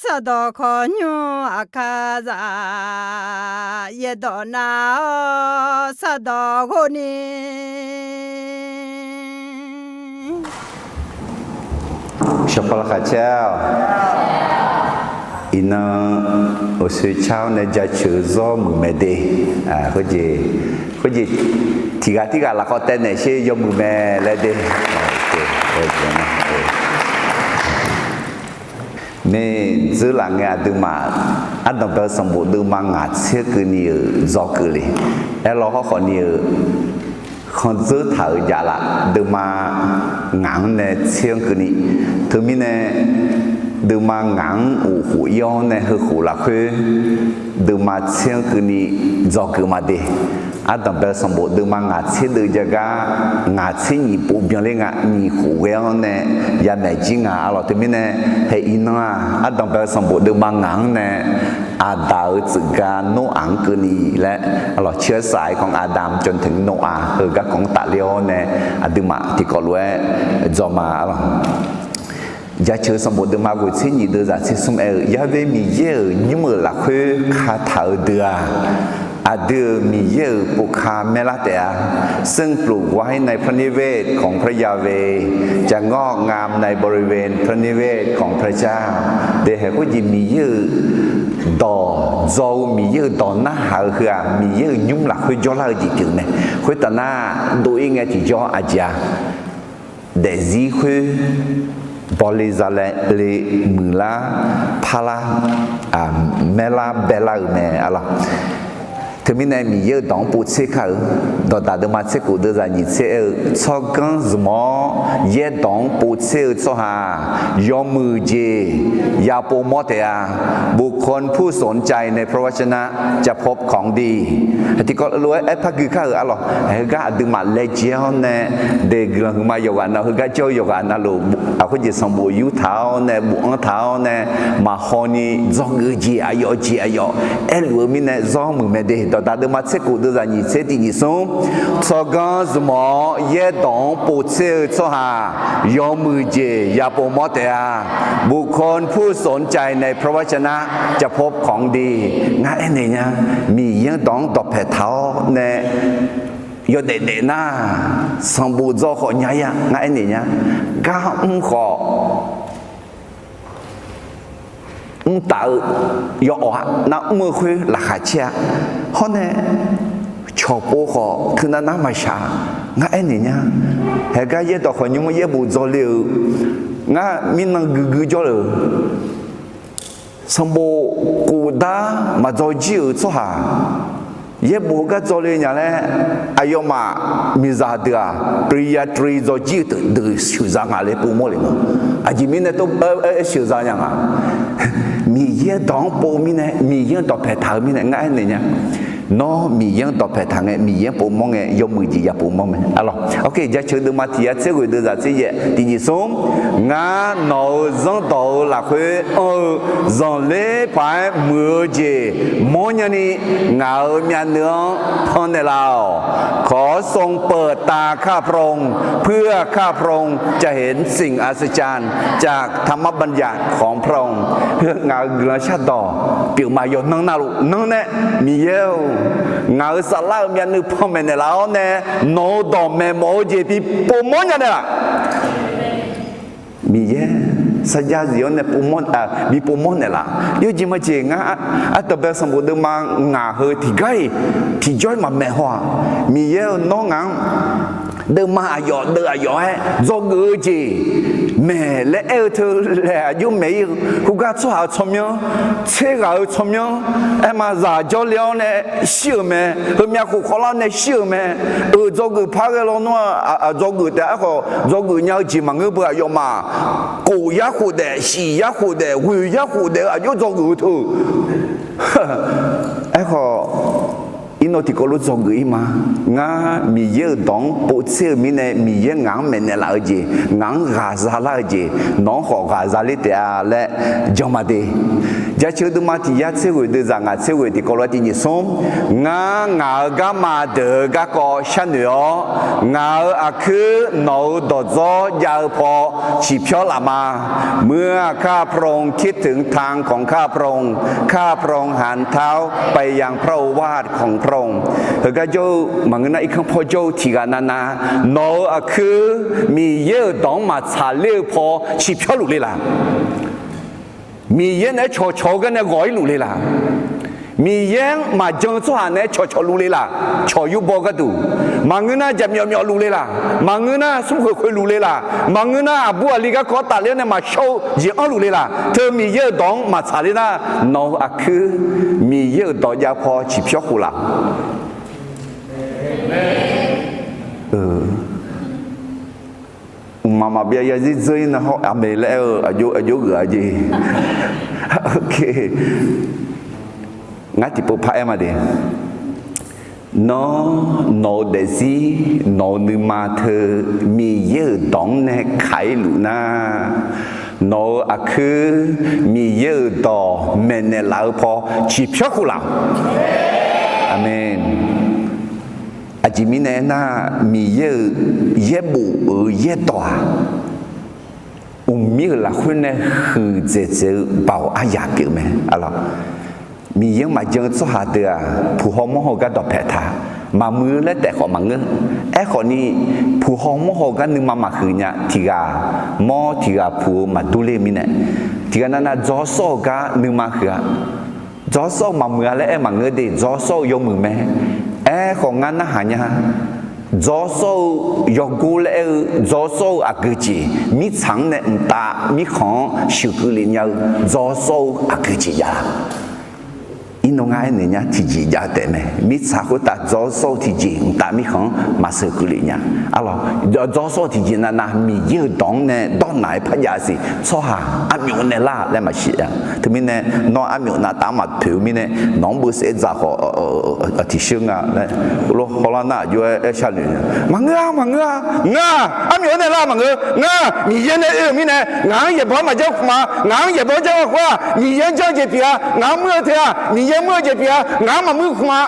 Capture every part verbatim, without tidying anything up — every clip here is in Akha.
taqdawq khawqnymr aqkar zaq, yaerdawq nav-awr sardawq ghov ni. Shawqpar laqkhaq caer-awq. Iqnan uqshoe car-awr nae jaceuq-eu zawr muiq mae de. Khoerjeq, khoerjeq tiqghaq tirghaq lafkhawf taev naeq sher yawmuiq mae laer de. Ni, dzeurlaf ngae aqduimaf ardanqbae-eu sanqbof deuvma ngaq tser keuvni-euq dzawgeuf le. Aerlawr hawrkhawf ni-euq khanqdzeur taq-euq jaflaf deuvma ngaq-anr nae tser-anr keuvni, teumirnae deuvma ngaq-anr uqkhof ir-awr nae heukhof lafkhoer deuvma tser-anr keuvni dzawgeuf ma de. Ardanqbae-eu sanqbof deuvma ngaq tser deuv jav gar, ngaq tser nyiq pov byanler nga, nyiq khof ghae-anr nae yamaeq jir nga. Arlawq teumirnae, haeq iqnan-aq ardanqbae-eu sanqbof deuvma ngaq-anr nae Aqdaq-euq tsuif ga Noraq-anr keuvni laer, arlawq ciqsaq-aer kanq Adam jawr ni teq Noraq heugar kanq-anr tafler-awr nae aqduimaf tiqkawv lof-aer dzawq ma. Arlawq jaceuq-eu sanqbof deuvma ghoeq tser nyiq deuv zaq tser smr aer-eu, Yaqve Miqyaer-euq nymr-euq lafkhoer kataq-eu deuq-aq, aqdui-euq Miqyaer-euq povka maerlar taef-a. ซึ่งปลูกไว้ในพระนิเวศของพระยาเวห์ จะงอกงามในบริเวณพระนิเวศของพระเจ้า Deuq-aer khoerjeq Miqyaer-euq dawq dzaw-eu, Miqyaer-euq dawq narhaq-eu heu-aq, Miqyaer-euq nymr lafkhoer jawrlar-eu jeq pyeuf mae. Khoertav nar, dov-ir ngae tiqjawr aqjeq-a, daefzir khoer bawle zale muiqlar parlar, maerlar baelar-euq mae. Arlawq teumirnae Miqyaer-euq dawq-anr povtser kar-eu, Dawqdaq deuvma tser khof deuv zaq nyiq tser aer-eu, tsawrganr zmq-awr yaerdawq-anr povtser-eu tsawrhaq yawmuiq jeq yapoeq mawr taef-a. บุคคลผู้สนใจในพระวจนะจะพบของดี Tiqkawv lof-aer aer par gui kar-euq. Arlawq heugar aqduimaf laejae-awr nae, de guiqlanq huiqma yawqghaq nav heugar jawr-eu yawqghaq navluf, khoerjeq sanqbof yurtaq-awr nae bofanr taq-awr nae, maqhaw ni dzawgeuf jeq aqyawf jeq aqyawf aerluf-eu mirnae zawr muiq mae de. Dawqdaq deuvma tser khof deuv zaq nyiq tser tiq nyiq smr, tsawrganr zmq-awr yaerdawq-anr povtser-eu tsawrhaq yawmuiq jeq yapoeq mawr taef-a. บุคคลผู้สนใจในพระวจนะจะพบของดี Ngar aernaeq nya, Miqyaer-anr dawq-anr dawqpaeq taq-awr nae yawdaef daef nar, sanqbof dzaw khawf nya-ir-a. Ngar aernaeq nya, gar mr khawf mrtaf-eu yawawq-a. Nar mr-eu khoer laqkhaq caer-a. Hawr nae cawqpov khawf teunav nar maqshaq-a. Ngar aernaeq nya, haegar yaerdawq khawqnymr-anr yaerbof dzaw le-euq, ngar mirnan guigui jawrlef-euq sanqbof khofdar maqdzaw jir-euq tsawrhaq yaerbof gar dzaw le nya laer, aqyawfmaf miqzaq deuq-aq, ปริญญาตรี dzaw jir-eu deuq sheuqza nga laer povmawr le nga. Aqjeq mirnae tov-aer sheuqza nya nga. Miqyaer dawq-anr pov mirnae, Miqyaer-anr dawqpaeq taq-eu mirnae ngar aernaeq nya. Nawr Miqyaer-anr dawqpaeq taq ngae, Miqyaer-anr povmawr ngae, yawmuiq jeq yapoeq mawr mae. Arlawq, ok, jaceuq deuvma tiq yar tser ghoeq deuv zaq tser yaef tiq nyiq smr, ngar nawq-euq zanrdawq-euq lafkhoer anr-eu zanqler paq-aer muiq-eu jeq mawrnya ni, ngaq-euq myavnuiv-anr pannaeq laf-awq. ขอทรงเปิดตาข้าพระองค์ เพื่อข้าพระองค์จะเห็นสิ่งอัศจรรย์จากธรรมบัญญัติของพระองค์ Ngaq-euq guiqlanq shardawq pyeufma yawnan navluf nanr nae, Miqyaer-or, ngaq-euq saflar-euq myavnuiv panmaeq naeqlaf-awr nae, nawq-euq dawq maeqmawf-eu jeq bi povmawr nya naeqlaf. Miqyaer sarjax zif-awr nae bi povmawr naeqlaf. Yawjeq majeq ngar, ardanqbae sanqbof deuvma ngaq heu tiqgar-iq tiqjawr-iq maqmaeq haw-aq. Miqyaer-or, nawr ngaq-anr deuvma aqyawf deuv aqyawf-aer dzawgeuf-eu jeq maeq laer aer-eu teu laeq aqjox maeq-ir-eu, khoergar tsawrhaq-euq tsawrmyanr, tser ghaq-euq tsawrmyanr, aerma zaq jawrle-awr nae shir-euq mae. Heumyav khof khawvlar nae shir-euq mae. Euq dzawgeuf par ghae lawnmr-aq, dzawgeuf taef-aer khawf dzawgeuf nya-eu jeq maqngeur beu aqyawfmaf, kof yar khof daef, shif yar khof daef, ghoeq yar khof daef-eu aqjox dzawgeuf-eu teu. Aerkhawf, irnov tiqkawv lof dzawgeuf-ir ma. Ngar Miqyaer-euq dawq-anr povtser-eu mirnae, Miqyaer ngaq-anr maeqnaeq laf-eu jeq, ngaq-anr ghaqza lar-eu jeq, nawq-anr khawf ghaqza ler taef-a laer jan ma de. Jaceuq deuvma tiq yar tser ghoeq deuq zaq ngaq tser ghoeq tiqkawv lof-aer tiq nyiq smr. Ngar ngaq-euq garma deuq-eu garkawv sharnoeq-awr, ngaq-euq aqkuir nawq-euq dawqdzawr jav-eu paw ciqpyawr laf ma. เมื่อข้าพระองค์คิดถึงทางของข้าพระองค์ ข้าพระองค์หันเท้าไปยังพระโอวาทของพระองค์ Heugar jawr-eu maqngeur nar, irkanr paw jawr-eu tiq ghaq navnav, nawq-euq aqkuir Miqyaer-euq dawq-anr maqtsaq ler-eu paw ciqpyawr luf le laq? Miqyaer naeq-aer cawqcawq-eu gar nae ghawq-ir luf le laq? Miqyaer-anr maqjan-eu tsawrhaq naeq-aer cawqcawq luf le laq? Cawq yurbaw gharduq. Maqngeur nar, jaqmyawf myawf luf le laq? Maqngeur nar, smrkhoeq khoeq luf le laq? Maqngeur nar, aqbur aqli garkawv tafler-awr nae maqshawr-eu jeq anr luf le laq? Teu Miqyaer-euq dawq-anr maqtsaq ler nar, nawq-euq aqkuir Miqyaer-euq dawq jav paw ciqpyawr khof laf? Mqmaq maqbyav yarzir dzeur-ir nar hawr aqmeq laer aer-eu aqjox aqjox geuf-a jeq. Ngar tiqpov par aer ma de. Nawr nawq-eu daefzir nawq-eu nuima teu Miqyaer-euq dawq-anr nae kaq-ir luf nar, nawq-euq aqkuir Miqyaer-euq dawq maeqnaeq laf-eu paw ciqpyawr khof laf? Aqmeq. Aqjeq mirnae aernar, Miqyaer-euq yaerbof-euq yaerdawq-aq, mqmir-euq lafkhoer nae huiqdzaeq dzaeq-eu baoq aryaq pyeuf mae. Miqyaer-anr maqjan-eu tsawrhaq deuq-aq, puq haw mawr haw gar dawqpaeq taq, maqmuiq-eu laer taef khawf maqngeur. Aerkhawf ni, puq haw mawr haw gar nuima maqhuiq nya, tiq ghaq mawr tiq ghaq puq-eu maqdur ler-eu mirnae, tiq ghaq navnav dzaw sawr-eu gar nuima huiq-a. Dzaw sawr-eu maqmuiq-a laer aer maqngeur de, dzaw sawr-eu yawmuiq mae. Aerkhawf ngar narhaq nya, dzaw sawr-eu yawgor laer aer-eu dzaw sawr-eu aqgeujeq, mirtsaq-anr nae mqtav mirkhanq-anr sheuqkeuv lef nya-eu dzaw sawr-eu aqgeujeq jav-a. Irnov ngar aernaeq nya tiqjeq jav taef mae. Mirtsaq khoertav dzaw sawr-eu tiqjeq mqtav mirkhanq-anr maqsheuqkeuv lef nya. Arlawq, dzaw sawr-eu tiqjeq navnav Miqyaer-euq dawq-anr nae dawrnaq-aer par jav siq. Tsawrhaq armyawf nae lar laer maqsiq-a. Teumirnae nawr armyawf navtav-anr maqpoeq-eu mirnae nawq-anr beusaef dzaq khawf tiqshir nga laer, hawlar nar aqjox-aer aer sharnoeq nya. Maqngeur-a, maqngeur-a. Ngar armyawf-anr nae lar maqngeur. Ngar Miqyaer nae oe-euq mirnae ngaq-anr yaeqbawq-anr maqjanr khmq-a. Ngaq-anr yaeqbawq-anr janr-eu khoer-aq, Miqyaer-anr janr-eu jeq pyeuf-a. Ngaq-anr muir-eu teu-aq, Miqyaer muir-eu jeq pyeuf-a. Ngaq-anr maqmuir khmq-a.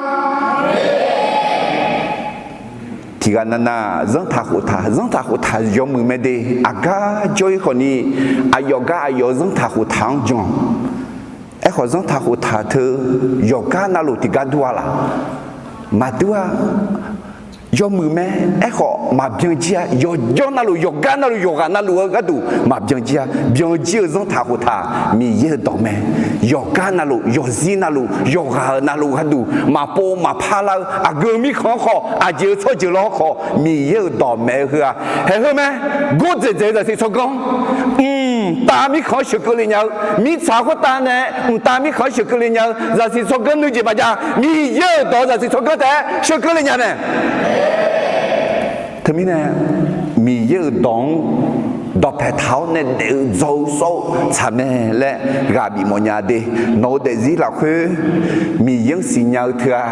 Tiq ghaq navnav zanrtaq khoftaq, zanrtaq khoftaq yawmuiq mae de. Aqgar jawr-ir khawf ni, aqyawf gar aqyawf-eu zanrtaq khoftaq-anr jan. Aerkhawf zanrtaq khoftaq teu yawqgar navluf tiqgar dur-a laq? Maqdur-a. Yawmuiq mae. Aerkhawf maqbyan jir-a. Yawqjawr navluf, yawqgar navluf, yawqghaq navluf-eu gharduq maqbyan jir-a. Byan jir-eu zanrtaq khoftaq Miqyaer-euq dawq mae. Yawqgar navluf, yawqzir navluf, yawqghaq-euq navluf gharduq maqpov maqpar lar-eu aqgeu mirkhanq-anr khawf, aqjeq-eu tsawrjeuq lawr khawf, Miqyaer-euq dawq maeq-eu heu-aq, haeq heu mae. Gordzaeq dzaeq-eu zaqsiq tsawrganr, mqtav mirkhanq-anr sheuqkeuv lef nya-eu, mirtsaq khoertav nae mqtav mirkhanq-anr sheuqkeuv lef nya-eu zaqsiq tsawrganr nuijeq maqjav. Miqyaer-euq dawq-eu zaqsiq tsawrganr taef-aer sheuqkeuv lef nya mae. Teumirnae Miqyaer-euq dawq-anr dawqpaeq taq-awr nae daef-eu dzaw-eu sawr-eu tsaq mae laer ghaq bif mawf nya de. Nawq-eu daefzir lafkhoer Miqyaer-anr siqnya-eu teu-aq,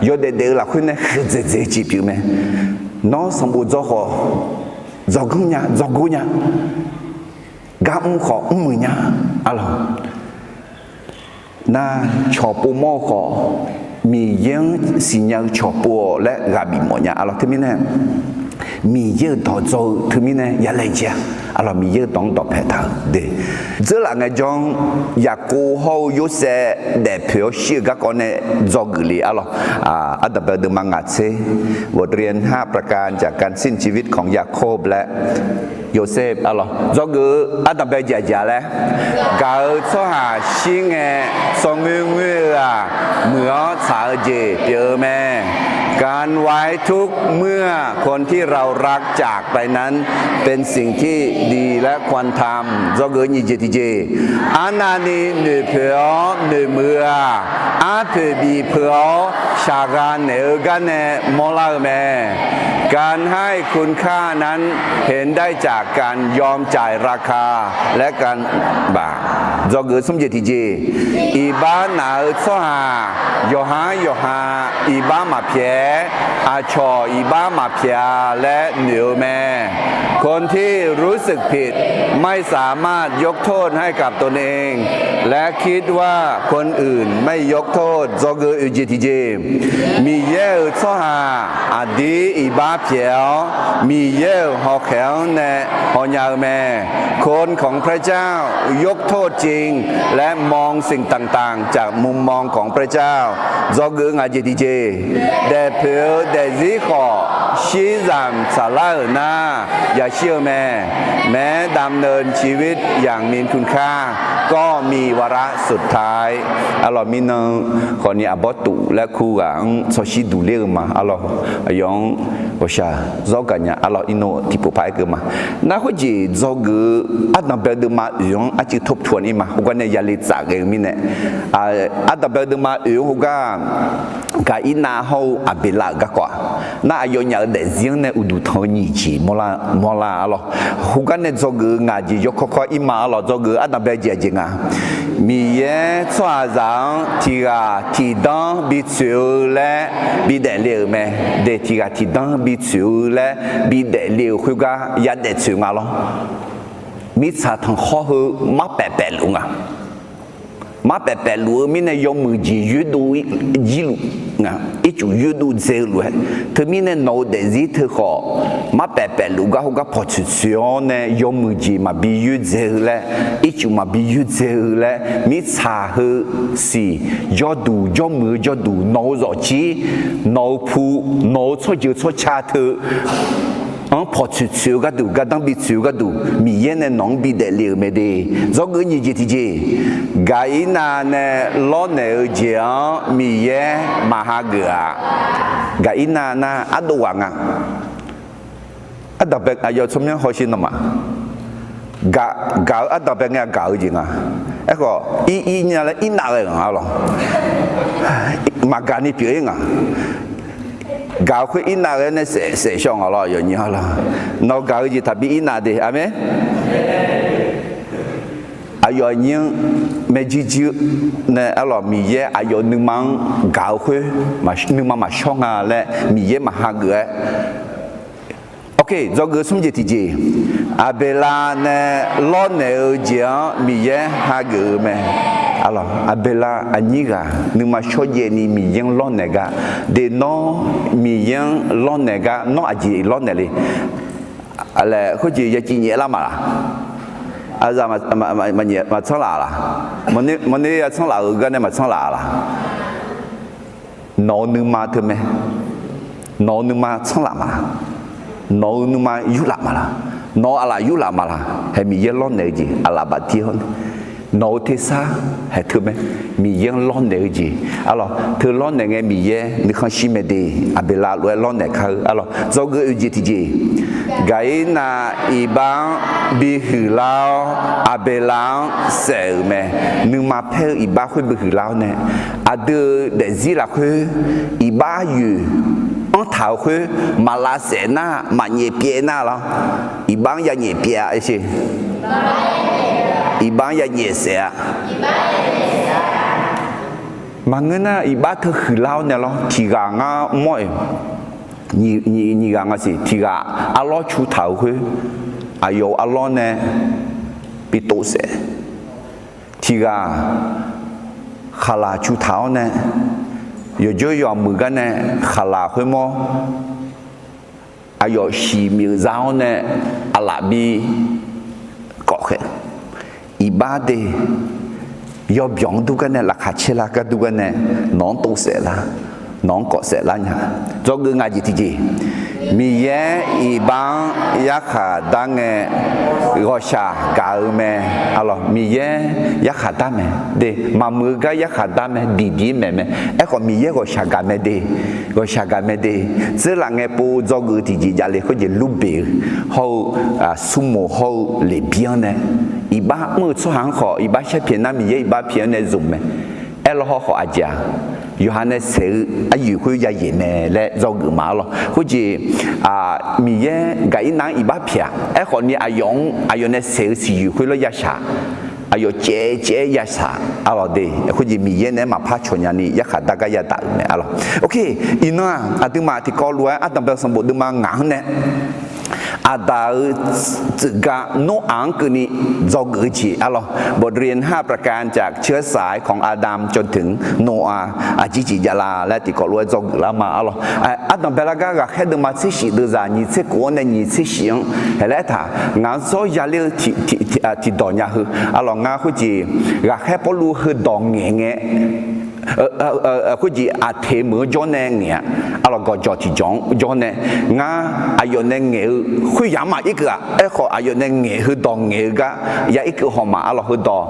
yawdaef daef-eu lafkhoer nae huiqdzaeq dzaeq-eu jeq pyeuf mae. Nawr sanqbof dzaw khawf, dzawganr nya, dzawgor nya, gar mr khawf mrmuiq nya. Arlawq, nar cawqpov mawr-eu khawf, Miqyaer-anr siqnya-eu cawqpov-awq laer ghaq bif mawf nya. Arlawq, teumirnae Miqyaer-euq dawq dzaw-eu teumirnae ya laejae-a. Arlawq, Miqyaer-euq dawq-anr dawqpaeq taq-eu de. Dzeurlaf ngaejawr-anr Yaqkov hawr-eu Yorsaev daefpoeq-awr shir-eu garkawv nae dzawgeuf le. Arlawq, ardanqbae-eu deuvma ngaq tser บทเรียนห้าประการจากการสิ้นชีวิตของยาโคบและ Yorsaev. Arlawq, dzawgeuf-eu ardanqbae jaqjaq laer, gaq-euq tsawrhaq shir ngae, tsawrngoer ngoer-eu-aq, muiq-awr tsaq-eu jeq pyeuf-eu mae. การไว้ทุกข์เมื่อคนที่เรารักจากไปนั้นเป็นสิ่งที่ดีและควรทำ Dzawgeuf nyiq jeq tiqjeq, arnavni noeqpoeq-awr noeqmuiq-eu-aq, arpoeq bif peuq-awr shaqgha naeq-eu gar nae mawrlar-eu mae. การให้คุณค่านั้นเห็นได้จากการยอมจ่ายราคา และการบาป Dzawgeuf smr jeq tiqjeq, iqbax naq-eu tsawrhaq yawqhar yawqha iqbax maqpyaeq Aer, aqcawq iqbax maqpyaeq-a laer noeq-eu mae. คนที่รู้สึกผิด ไม่สามารถยกโทษให้กับตนเอง และคิดว่าคนอื่นไม่ยกโทษ Dzawgeuf oeq jeq tiqjeq, Miqyaer-euq tsawrhaq aqdir iqbax pyaeq-awr, Miqyaer-euq hawkhaeq-anr nae hawnya-eu mae. คนของพระเจ้า ยกโทษจริง และมองสิ่งต่างๆ จากมุมมองของพระเจ้า Dzawgeuf ngaq jeq tiqjeq, daefpoeq-eu daefzir khawf shirzanq tsaqlar-euq nar yashir-eu mae. แม้ดำเนินชีวิตอย่างมีคุณค่า ก็มีวาระสุดท้าย Arlawq mirnan khawfni aqbawr tuf laer kur ghaq-anr tsawrshir duq ler-eu ma. Arlawq aqyawf-anr ghawqshaq zawr gaqnya. Arlawq irnov tiqpov paq-aer keuv ma. Nar khoerjeq dzawgeuf-eu ardanqbae-eu deuvma oeq-anr arcuiv ทบทวน-ir ma. Khoergar nae yale tsaf ghae-eu mirnae, ardanqbae-eu deuvma oeq-anr khoergar Gaqirnav hawr-eu Aqbeqlav-euq garkawv-aq, nar aqyawfnyaf-euq daefzir-anr nae uqduq tanq-eu nyiq jeq mawrlar-a. Arlawq khoergar nae dzawgeuf-eu ngaq jeq yawkawr kawr-ir ma. Arlawq dzawgeuf-eu ardanqbae jeq aqjeq nga. Miqyaer tsawrhaqzaq-anr tiq ghaq tiqdanr bitsoeq-eu laer bidaef le-euq mae. De tiq ghaq tiqdanr bitsoeq-eu laer bidaef le-euq khoergar yadaef tsoeq nga lawr. Mirtsaq tanqkhawr heu marpaef paefluf nga. Marpaef paefluf-eu mirnae yawmuiq jeq yoerdov jir luf nga. Ircuf yoerdov dzae-eu lof-aer, teumirnae nawq-euq daefzir teu khawf marpaef paefluf gar khoergar pawqtsoeq tsoeq-awr nae yawmuiq jeq maqbi yoerdzae-eu laer, ircuf maqbi yoerdzae-eu laer, mirtsaq heu siq jawrduq jawrmuiq-eu jawrduq nawq-eu zawqjir, nawq-eu pu, nawq-eu tsawrjeuq tsawrca teu-anr pawqtsoeq tsoeq-eu gharduq, gardanr bitsoeq-eu gharduq Miqyaer nae nawq-anr bidaef le-euq mae de. Dzawgeuf nyiq jeq tiqjeq, Gaqirnav nae lawrnaeq-eu jeq-anr Miqyaer maqhageuf-a. Gaqirnav nar ardov ghaq nga. Ardanqbae aqyawf tsawrmyanr hawsher nawmaf, gaq-eu ardanqbae ngae gaq-eu jeq nga. Aerkhawf ir ir nya laer irnav ghae nga lawr. Maqgaq ni pyeuf-ir nga. Gaq-eu khoer irnav ghae nae saef saef shaw nga lawr, aqyawf nyi-a lawr. Nawq gaq-eu jeq taqbi irnav de. Aqmeq. Aqyawf aqnyir-anr maerjuir juir nae arlawq Miqyaer aqyawf nuima-anr gaq-eu khoer nuima maqshawr nga laer Miqyaer maqhageuf-aer. Oke, dzawgeuf smr jeq tiqjeq, Aqbeqlav nae lawrnaeq-eu jeq-anr Miqyaer hageuf-eu mae. Arlawq Aqbeqlav aqnyir ghaq nuima shawrjaev ni Miqyaer-anr lawrnaeq gar, de nawr Miqyaer-anr lawrnaeq gar nawr aqjeq lawrnaeq le? Laer khoerjeq ya civ nyaef lar ma laq? Aqzaf maqtsanr laf laq? Maqner ya tsanr laf-euq gar nae maqtsanr laf laq? Nawq-eu nuima teu mae. Nawq-eu nuima tsanr laf ma laq? Nawq-eu nuima yurlaf ma laq? Nawq-eu aqlaf yurlaf ma laq? Haeq Miqyaer lawrnaeq-eu jeq aqlaf bafdir hawr nae, nawq-eu tersar haeq teu mae. Miqyaer-anr lawrnaeq-eu jeq, arlawq teu lawrnaeq ngae Miqyaer nuikhanr shir mae de. Aqbeqlav lof-aer lawrnaeq kar-eu arlawq dzawgeuf oeq jeq tiqjeq, Gaqirnav iqbax-anr bihuiq lar-awr Aqbeqlav-anr saef-euq mae. Nuima paer-eu iqbax khoer bihuiq lar-awr nae, aqdui-euq daefzir lafkhoer iqbax yoeq anrtaq-euq khoer maq lavsaef nar, maq nyaef pyaev nar lawr. Iqbax-anr ya nyaef pyaev-a. Iqbax-anr ya nyaef saef-a. Maqngeur nar, iqbax teu huiqlar-awr nae lawr, tiq ghaq ngar mawr-iq, nyiq ghaq nga siq, tiq ghaq arlawr cu taq-euq khoer, aqyawf-euq arlawr nae bi tov saef. Tiq ghaq khaqlaq cu taq-awr nae, yawqjawr yawqha muiq gar nae khaqlaq khoermawr aqyawf shiq miq-euq za-awr nae aqlaf bi kawf khaeq. Iqbax de, yawbyawq-anr dur gar nae laqkhaq caer lar gar dur gar nae, nawq-anr tov saef lar, nawq-anr kawf saef lar nya. Dzawgeuf ngaq jeq tiqjeq, Miqyaer iqbax-anr yarkhaq dar ngae, ghawqshaq gaq-eu mae. Arlawq Miqyaer yarkhaq dar mae de, maqmuiq-eu gar yarkhaq dar mae, diqdiq maeq mae. Aerkhawf Miqyaer ghawqshaq gaq mae de, ghawqshaq gaq mae de. Tseurlaf ngae pov dzawgeuf tiqjeq javle khoerjeq lurbeq-eu hawr-eu, smrmoq hawr-eu leqbir-anr nae, iqbax mr-eu tsawrhaq-anr khawf iqbax sharpyaeq nar Miqyaer iqbax pyaeq-anr nae zmq mae. Aerlawr hawr khawf aqjeq-aq, yawqha nae saeq-eu aryoeq khoer yayaeq mae laer dzawgeuf ma. Arlawq khoerjeq, Miqyaer Gaqirnav-anr iqbax pyaeq-a. Aerkhawf ni aqyawf-anr aqyawf nae saeq-eu siqyoeq khoer lawr yashaq aqyawf caev caev-aer yashaq arlawq de. Khoerjeq Miqyaer nae-aer maqpar cawq nyani yarkhaq dar gar yadaq-euq mae arlawq. Ok, iqnan-aq aqduimaf tiqkawv lof-aer ardanq bae-eu sanqbof deuvma ngaq-anr nae Aqdaq-euq tsuif ga Noraq-anr keuvni dzawgeuf-eu jeq arlawq. บทเรียนห้าประการจากเชื้อสายของอาดัมจนถึงโนอาห์ aqjeq jeq javla laer tiqkawv lof-aer dzawgeuf lar ma arlawq. Ardanq bae lar gar ghaqkhaer deuvma tser shif deuvzaq nyiq tser kof-anr nae nyiq tser shif-anr haeq laer aertaq, ngaq-anr zawr ya ler-eu tiqdawq nya heu arlawq. Ngar khoerjeq ghaqkhaer Pawrluv heudawq ngaeq ngae khoerjeq Aqteq meuq-anr jawr nae ngaeq-a arlawq. Gawqjawq tiqjawq-anr jawr nae ngar aqyawf nae ngaeq-eu khoeryamq maqir keuv-aq. Aerkhawf aqyawf nae ngaeq heudawq ngaeq-eu gar ya ir keuv haw ma arlawq. Heudawq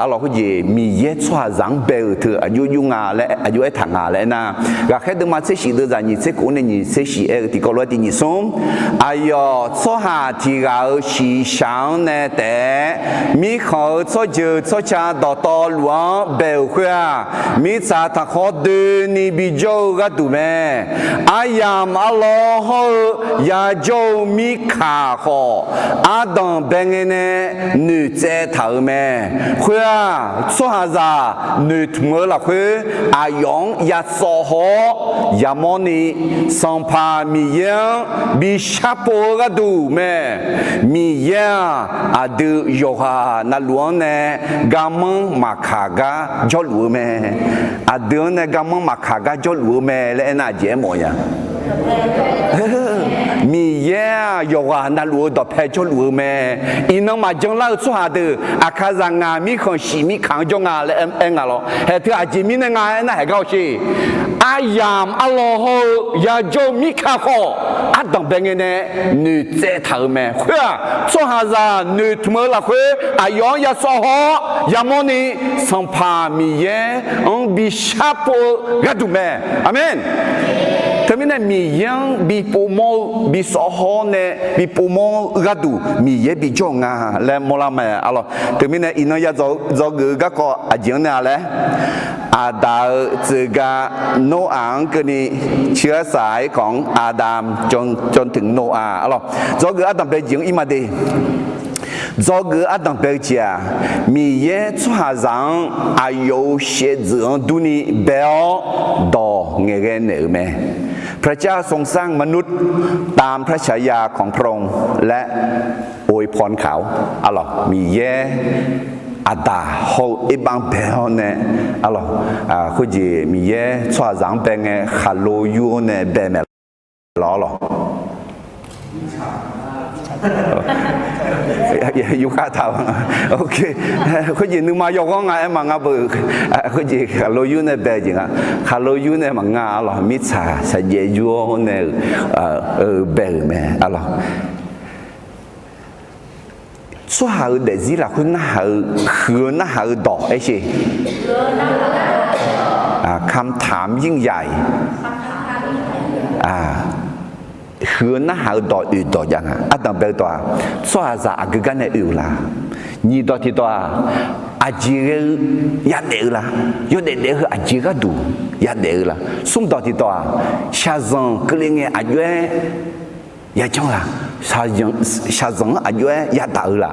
arlawq khoerjeq Miqyaer tsawrhaqzaq-anr bae-euq teu aqjox jov nga laer aqjox aertaq nga laer aernar, ghaqkhaer deuvma tser shif deuvzaq nyiq tser kof-anr nae nyiq tser shif aer-eu tiqkawv lof-aer tiq nyiq smr, aqyawf tsawrhaq tiq ghaq-euq shiqshaq-anr nae taef-aer mirkhanq-euq tsawrjeuq tsawrca dawqtawvluf-anr bae-euq khoer-aq, mirtsaq taqkhawr doeni bijawr-eu gharduq mae. Aryamq arlawr hawr-eu yajawr-eu mirkaq khawf, ardanq bae ngae nae noeqtsaev taq-euq mae. Khoer-aq, tsawrhaqzaq noeqtmq-eu lafkhoer aqyawf-anr yasawv haw-awr yamawrni, Sanqpaq Miqyaer-anr bi sharpov-eu gharduq mae. Miqyaer-aq, aqdui yawqghaq navluf-anr nae garmanr maqkaq gar jawrluf-eu mae. Aqdui-anr nae garmanr maqkaq gar jawrluf-eu mae laer aernar, aqjeq aermawf nya. Miqyaer-aq, yawqghaq navluf-eu dawqpae jawrluf-eu mae. Iqnan maqjan lar-eu tsawrhaq deuq, aqkaqzaq ngaq mirkhanq shif mirkaq-anr jawr nga laer aer nga lawr. Haeq teu aqjeq mirnae nga aernar, haeq gar hawsher. Aryamq arlawr hawr-eu yajawr-eu mirkaq khawf, ardanq bae ngae nae noeqtsaev taq-euq mae. Khoer-aq, tsawrhaqzaq noeqtmq-eu lafkhoer aqyawf-anr yasawv haw-awr yamawrni, Sanqpaq Miqyaer-anr bi sharpov-eu gharduq mae. Aqmeq. Teumirnae Miqyaer-anr bi povmawr-eu, bi sawv haw-awr nae bi povmawr-eu gharduq Miqyaer bijawr-eu nga laer mawrlar mae arlawq. Teumirnae iqnan ya dzawgeuf-eu garkawv aqjeq-anr nae-a laer, Aqdaq-euq tsuif ga Noraq-anr keuvni, เชื้อสายของอาดัม จนถึงโนอาห์ arlawq. Dzawgeuf ardanq bae-eu jeq-anr ir ma de. Dzawgeuf ardanq bae-eu jeq-aq, Miqyaer tsawrhaqzaq-anr aqyawf-euq shaevdzeuf-anr durni bae-awr dawq ngaeqghae naeq-euq mae. พระเจ้าทรงสร้างมนุษย์ตามพระฉายาของพระองค์ และอวยพรเขา arlawq. Miqyaer aqdaq hawr-eu erbav-anr bae-awr nae arlawq, khoerjeq Miqyaer tsawrhaqzaq-anr bae ngae khaqlo yur-awr nae bae mae lawq arlawq. Yurkhav taq-a. Khoerjeq nuima yawghanr nga aer ma ngar beu. Khoerjeq khaqlo yur nae bae-eu jeq nga. Khaqlo yur nae maqnga arlawq, mirtsaq shaqjaev yur-awr nae-euq bae-euq mae arlawq. Tsawrhaq-euq daefzir lafkhoer narhaq-eu, huiq-eu narhaq-eu dawq aershe. คำถามยิ่งใหญ่ huiq-eu narhaq-eu dawq oeq dawq jav nga. Ardanq bae-eu dawq-aq, tsawrhaqzaq aqgeu gar nae oe-eu la? Nyiq dawq tiqdawq-aq, aqjeq ghae-eu yadaef-eu la? Yawdaef daef-eu heu aqjeq gharduq yadaef-eu la? Smr dawq tiqdawq-aq, shaqzanq keuvle ngae aqjox-aer yajanr la? Shaqzanq-anr aqjox-aer yadaq-eu la?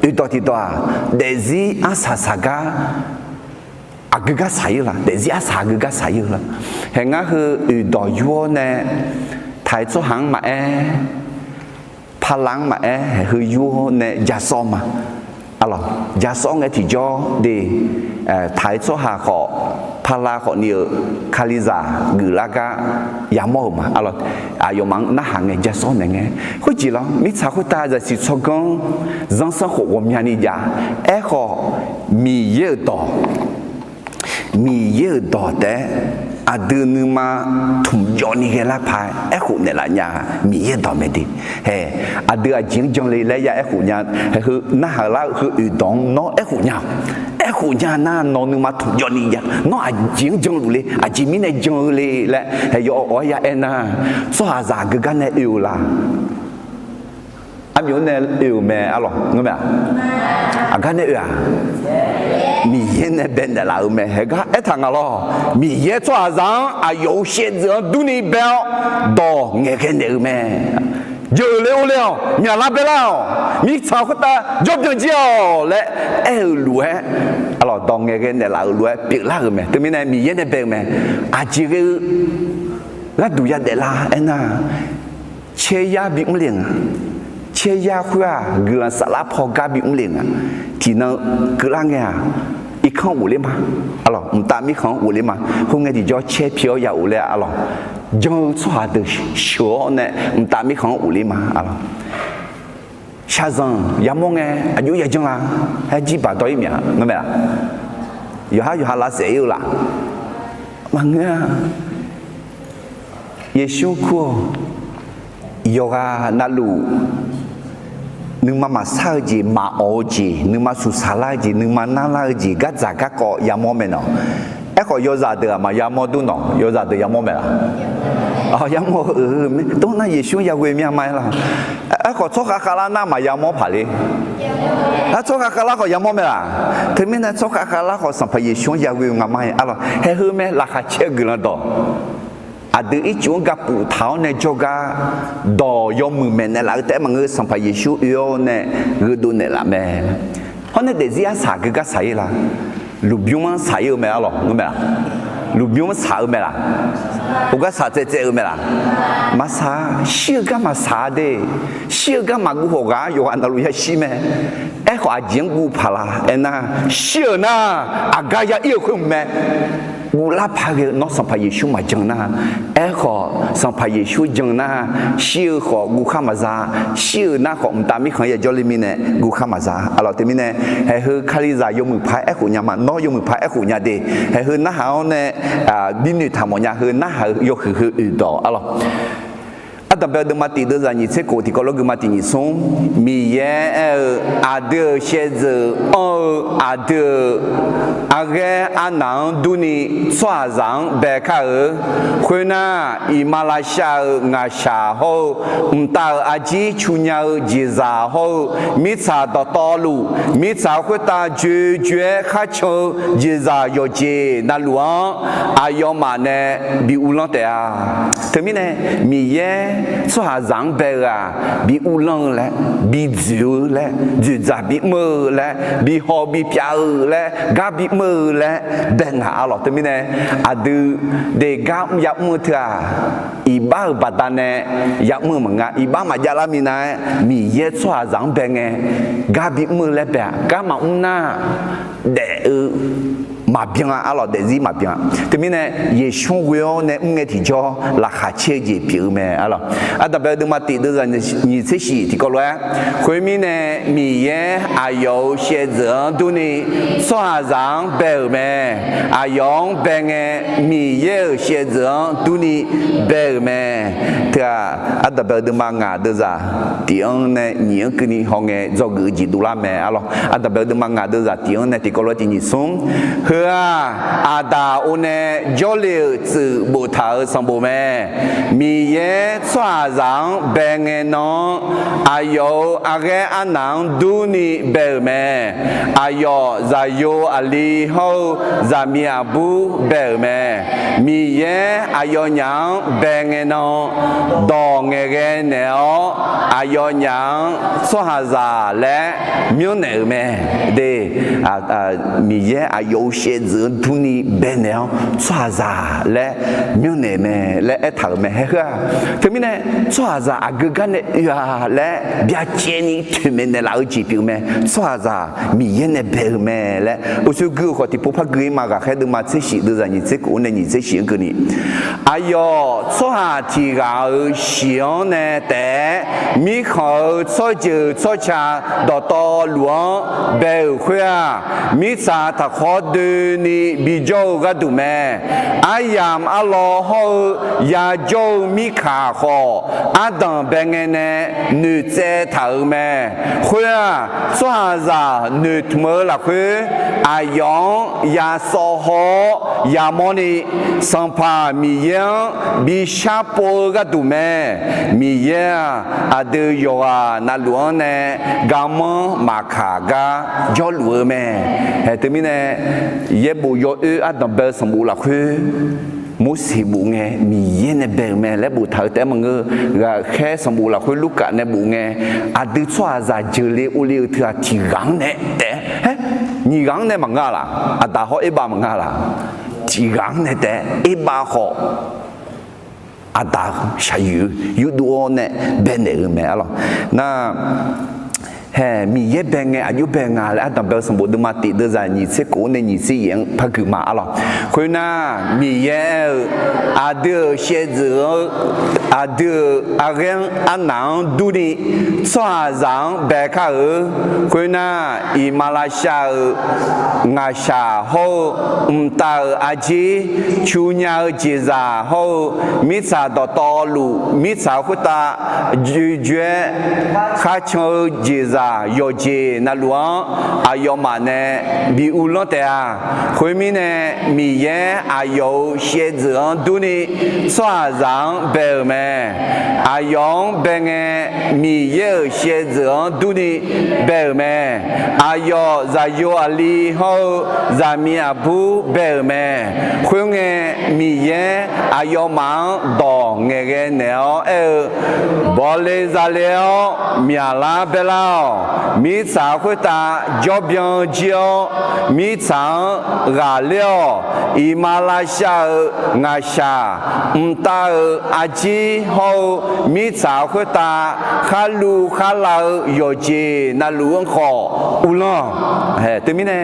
Oeq dawq tiqdawq-aq, daefzir arsaq saq gar aqgeu gar saq-ir la? Daefzir arsaq aqgeu gar saq-ir-eu la? Haeq ngar heu oeq dawq yur-awr nae, taiq tsawrhaq-anr maqaer, parlar-anr maqaer, haeq heu yur-awr nae jasawr ma. Arlawq, jasawr ngae tiqjawr de, taiq tsawrhaq khawf, parlar khawf ni-euq kalizaq geuflar gar yamawr-euq ma. Arlawq, aqyawfmaf-anr narhaq ngae jasawr naeq ngae. Khoerjeq lawr, mirtsaq khoertav zaqsiq tsawrganr zanrsanrkhof ghawqmyani jav. Aerkhawf, Miqyaer-euq dawq Miqyaer-euq dawq taef-aer aqdui nuima tmqjawv ni ghae lar paq-aer aerkhof naeqlaf nya-a. Miqyaer-euq dawq mae de. Hae, aqdui aqjeq-anr jan le laer ya aerkhof nya. Hae, heu narhaq lar-eu heu oeq dawq-anr nawr aerkhof nya-awq. Aerkhof nya nar nawq nuima tmqjawv ni jav. Nawr aqjeq-anr janluf le, aqjeq mirnae jan-eu le laer hae, yawawq-aer ya aernar, tsawrhaqzaq aqgeu gar nae oe-eu la? Armyawf nae oe-euq mae arlawq, ngeurmae-aq? Aqgar nae oe-aq? Miqyaer nae bae naeqlaf-euq mae. Haegar aertaq nga lawr. Miqyaer tsawrhaqzaq-anr aqyawf-euq shaevdzeuf-anr durni bae-awr dawq ngaeqghae naeq-euq mae. Jeuqle orle-awq, myaqlar baelar-awq, mirtsaq khoertav jawrbyan jir-awq laer aer-euq lof-aer, arlawq, dawq ngaeqghae naeqlaf-euq lof-aer pyeuflar-euq mae. Teumirnae Miqyaer nae bae-eu mae. Aqjeq ghae-eu gharduq yadaef lar aernar, caeryar bimr le nga. Caeryar khoer-aq, guiqlanq saflar paw gar bimr le nga. Tiqnan keuvlar ngae-aq, irkanr ghofler ma. Arlawq, mqtav mirkhanq-anr ghofler ma. Khoerngae tiqjawr caer pi-awr ya ghofler-a. Arlawq, jan-eu tsawrhaq deuq sheuq-awr nae mqtav mirkhanq-anr ghofler ma. Arlawq, shaqzanq yamawr ngae aqjox yajan la. Aer jirbaq dawr-ir mya ngar mae laq? Yawqhar yawqha lavsaef-ir-eu laf? Maqngeur-a. Yeqsur kur-awq. Yawqghaq navluf nuima maqsar-eu jeq, maqawq-eu jeq, nuima suqsaq lar-eu jeq, nuima narlar-eu jeq, gardzaq garkawv yamawr mae nawq. Aerkhawf yawzaq deuq-aq maqyamawr dur nawq. Yawzaq deuq yamawr mae laq? Yamawr-eu. Tov nar Yeqsur yaghoe mya ma-aer laq? Aerkhawf tsawrkhav khavlar nar maqyamawr paq le. Nar tsawrkhav khavlar khawf yamawr mae laq? Teumirnae tsawrkhav khavlar khawf Sanqpaq Yeqsur-anr yaghoe-eu nga ma-aer. Arlawq, haeheu mae, laqkhaq caer-eu guiqlanq dawq. Aqdui ircuf-anr gapuf taq-awr nae jawrgar dawq yawmuiq maeqnaeq laf-eu taef-aer maqngeur, Sanqpaq Yeqsur oe-awr nae gheudov naeqlaf mae. Hawr nae daefzir arsaq geugar saq-ir la? Lmqbymr-anr saq-ir-eu mae. Arlawq, ngar mae laq? Lmqbymr-anr saq-eu mae laq? Heugar saq tsaev tsaev-eu mae laq? Maqsaq-a. Shir-eu gar maqsaq-a de. Shir-eu gar maqguv khawf ghaq-anr yawqghaq navluf yashir mae. Aerkhawf aqjeq-anr guv paq la aernar, shir-euq nar aqgar ya ir-eu khoer hmq mae. Guvlar paq-aer nawr Sanqpaq Yeqsur maqjan nar, aerkhawf Sanqpaq Yeqsur jan nar, shir-eu khawf guvkhar maqza. Shir-euq nar khawf mqtav mirkhanq yajawr le mirnae guvkhar maqza. Arlawq, teumirnae haeheu Kalizaq yawmuiq paq-aer aerkhof nya ma. Nawr yawmuiq paq-aer aerkhof nya de. Haeheu narhaq-awr nae bi noeqtaq mawf nya. Heu narhaq-eu yawhuiq heu oeq dawq. Arlawq, Ardanqbae-eu deuvma tif deuvzaq nyiq tser kof tiqkawv lof geufma tiq nyiq smr. Miqyaer aer-eu, aqdui-euq shaevdzeuf anr-eu aqdui-euq arghaer arnaq-anr durni tsawrhaqzaq-anr bae kar-eu. Khoernar, iqmalavshav-euq ngaqshaq hawr-eu, mqtav-euq arjir cu nya-eu jeqzaq hawr-eu, mirtsaq dawqtawvluf, mirtsaq khoertav joejoe-aer kharcan-eu jeqzaq yawqjeq navluf-anr aqyawfmaf nae bi uvlanr taef-a. Teumirnae, Miqyaer tsawrhaqzaq-anr bae-eu-aq, bi uvlanr-eu laer, bi dzoeq-eu laer, dzoeqdzaq bi mr-eu laer, bi haw bi pyav-eu laer, gar bi mr-eu laer bae ngaq. Arlawq, teumirnae aqdui de gar mr ya mr-eu teu-aq, iqbax-euq baqdanae ya mr-eu maqnga. Iqbax maqjav lar minav-aer Miqyaer tsawrhaqzaq-anr bae ngae, gar bi mr-eu laer bae-aq, gar maqmr nar, daef-eu maqbyan-a. Arlawq, daefzir maqbyan-a. Teumirnae, Yeqsur ghoe-awr nae mr ngae tiqjawr laqkhaq caer-eu jeq pyeuf-eu mae. Arlawq, Ardanqbae-eu deuvma tif deuvzaq nyiq tser shif tiqkawv lof-aer, khoermirnae, Miqyaer aqyawf-euq shaevdzeuf-anr durni tsawrhaqzaq-anr bae-euq mae. Aqyawf-anr bae ngae, Miqyaer-euq shaevdzeuf-anr durni bae-euq mae. Teu-aq, Ardanqbae-eu deuvma ngaq deuvzaq tif-anr nae nyiq-anr keuvni hawngae dzawgeuf-eu jeq dovlar mae. Arlawq, Ardanqbae-eu deuvma ngaq deuvzaq tif-anr nae tiqkawv lof-aer tiq nyiq smr. Heu-aq, Aqdaq or nae jawrle-euq tsuif boftaq-euq sanqbof mae. Miqyaer tsawrhaqzaq-anr bae ngae nan-anr, aqyawf-euq arghaer arnaq-anr durni bae-euq mae. Aqyawf zaqyo aqli hawr-eu zaqmiq aqbur bae-euq mae. Miqyaer aqyawfnyaf-anr bae ngae nan, dawq ngaeqghae naeq-awr, aqyawfnyaf-anr tsawrhaqzaq laer myanrnaeq-euq mae. De, Miqyaer aqyawf-euq shaevdzeuf-anr durni baenaeq-awr tsawrhaqzaq laer myanrnaeq mae laer aertaq-euq mae. Haeheu-aq, teumirnae tsawrhaqzaq aqgeu gar nae oe-a laer byacaevni toeqmaeq naeqlaf-eu jeq pyeuf-eu mae. Tsawrhaqzaq Miqyaer nae bae-eu mae laer uqshoe gui-eu khawf tiqpov par gui-ir ma. Ghaqkhaer deuvma tser shif deuvzaq nyiq tser kof-anr nae nyiq tser shif-anr keuvni, aqyawf tsawrhaq tiq ghaq-euq shiq-anr nae taef-aer mirkhanq-euq tsawrjeuq tsawrca dawqtawvluf-anr bae-euq khoer-aq, mirtsaq taqkhawr doeni bijawr-eu gharduq mae. Aryamq arlawr hawr-eu yajawr-eu mirkaq khawf, ardanq bae ngae nae noeqtsaev taq-euq mae. Khoer-aq, tsawrhaqzaq noeqtmq-eu lafkhoer, aqyawf-anr yasawv haw-awr yamawrni, Sanqpaq Miqyaer-anr bi sharpov-eu gharduq mae. Miqyaer-aq, aqdui yawqghaq navluf-anr nae garmanr maqkaq gar jawrluf-eu mae. Haeq teumirnae, yaerbof yawoer ardanq bae-eu sanqbof lafkhoer Morseq bof ngae Miqyaer nae bae-euq mae laer boftaq-eu taef-aer maqngeur. Ghaqkhaer sanqbof lafkhoer Lurkaf nae bof ngae, aqdui tsawrhaqzaq jeuqle ovle-eu teughaq tiqghaq-anr nae taef-aer, haer, nyiq ghaq-anr nae maqngeur-a laq? Aqdaq hawr erbav maqngeur-a laq? Tiqghaq-anr nae taef-aer erbav khawf, aqdaq shaqyoeq yurdov-awr nae baenaeq-eu mae arlawq. Nar, hae, Miqyaer bae ngae aqjox bae nga laer ardanq bae-eu sanqbof deuvma tiq deuvzaq nyiq tser kof-anr nae nyiq tser yaef-anr par guiq ma arlawq. Khoernar, Miqyaer-euq aqdui-euq shaevdzeuf-eu, aqdui-euq aqghaer-anr arnaq-anr durni tsawrhaqzaq-anr bae kar-eu. Khoernar, iqmalavshav shav-euq ngaqshaq hawr-eu, mqtav-euq arjir, cu nya-eu jeqzaq hawr-eu, mirtsaq dawqtawvluf mirtsaq khoertav joe joe-aer kharcan-eu jeqzaq yawqjeq navluf-anr aqyawfmaf nae bi uvlanr taef-a. Khoermirnae, Miqyaer aqyawf-euq shaevdzeuf-anr durni tsawrhaqzaq-anr bae-euq mae. Aqyawf-anr bae ngae, Miqyaer-euq shaevdzeuf-anr durni bae-euq mae. Aqyawf zaqyo aqli hawr-eu zaqmiq aqbur bae-euq mae. Khoerngae, Miqyaer aqyawfmaf-anr dawq ngaeqghae naeq-awr aer-eu, Bawle zale-awr myaqlar baelar-awq. Mirtsaq khoertav jawrbyan jir-awr, mirtsaq-anr ghaqler-awq. Iqmalavshav-eu ngaqshaq, mqtav-euq arjir hawr-eu mirtsaq khoertav kharluv kharlav-eu yawqjeq navluf-anr khawf uvlanr-awq. Teumirnae,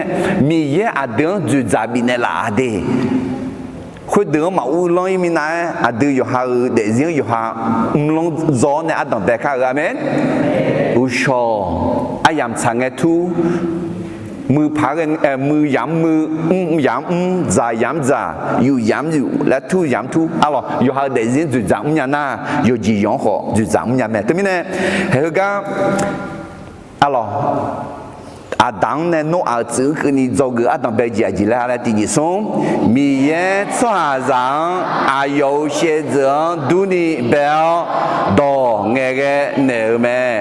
Miqyaer aqdui-anr dzoeqdzaq bifnaeq laf-a de. Khoerdeuq-anr maquvlanr-ir minav-aer, aqdui yawqha-euq daefzir-anr yawqha mrlanr zaw-awr nae ardanq bae kar-eu. Aqmeq. Uqshawq aryamq tsaq ngae tur, muiq paq-aer ghae, muiq yamq mr, mr yamq mr, dzaq yamq dzaq, yuf yamq yuf laer tur yamq tur arlawq. Yawqha-euq daefzir-anr dzoeqdzaq mrnya nar, yawqjeq yawq-anr khawf dzoeqdzaq mrnya mae. Teumirnae, haeq heugar arlawq, Aqdaq-anr nae Noraq-euq tsuif-anr keuvni dzawgeuf ardanq bae jeq aqjeq laer ha laer tiqjeq smr, Miqyaer tsawrhaqzaq-anr aqyawf-euq shaevdzeuf-anr durni bae-awr dawq ngaeqghae naeq-eu mae.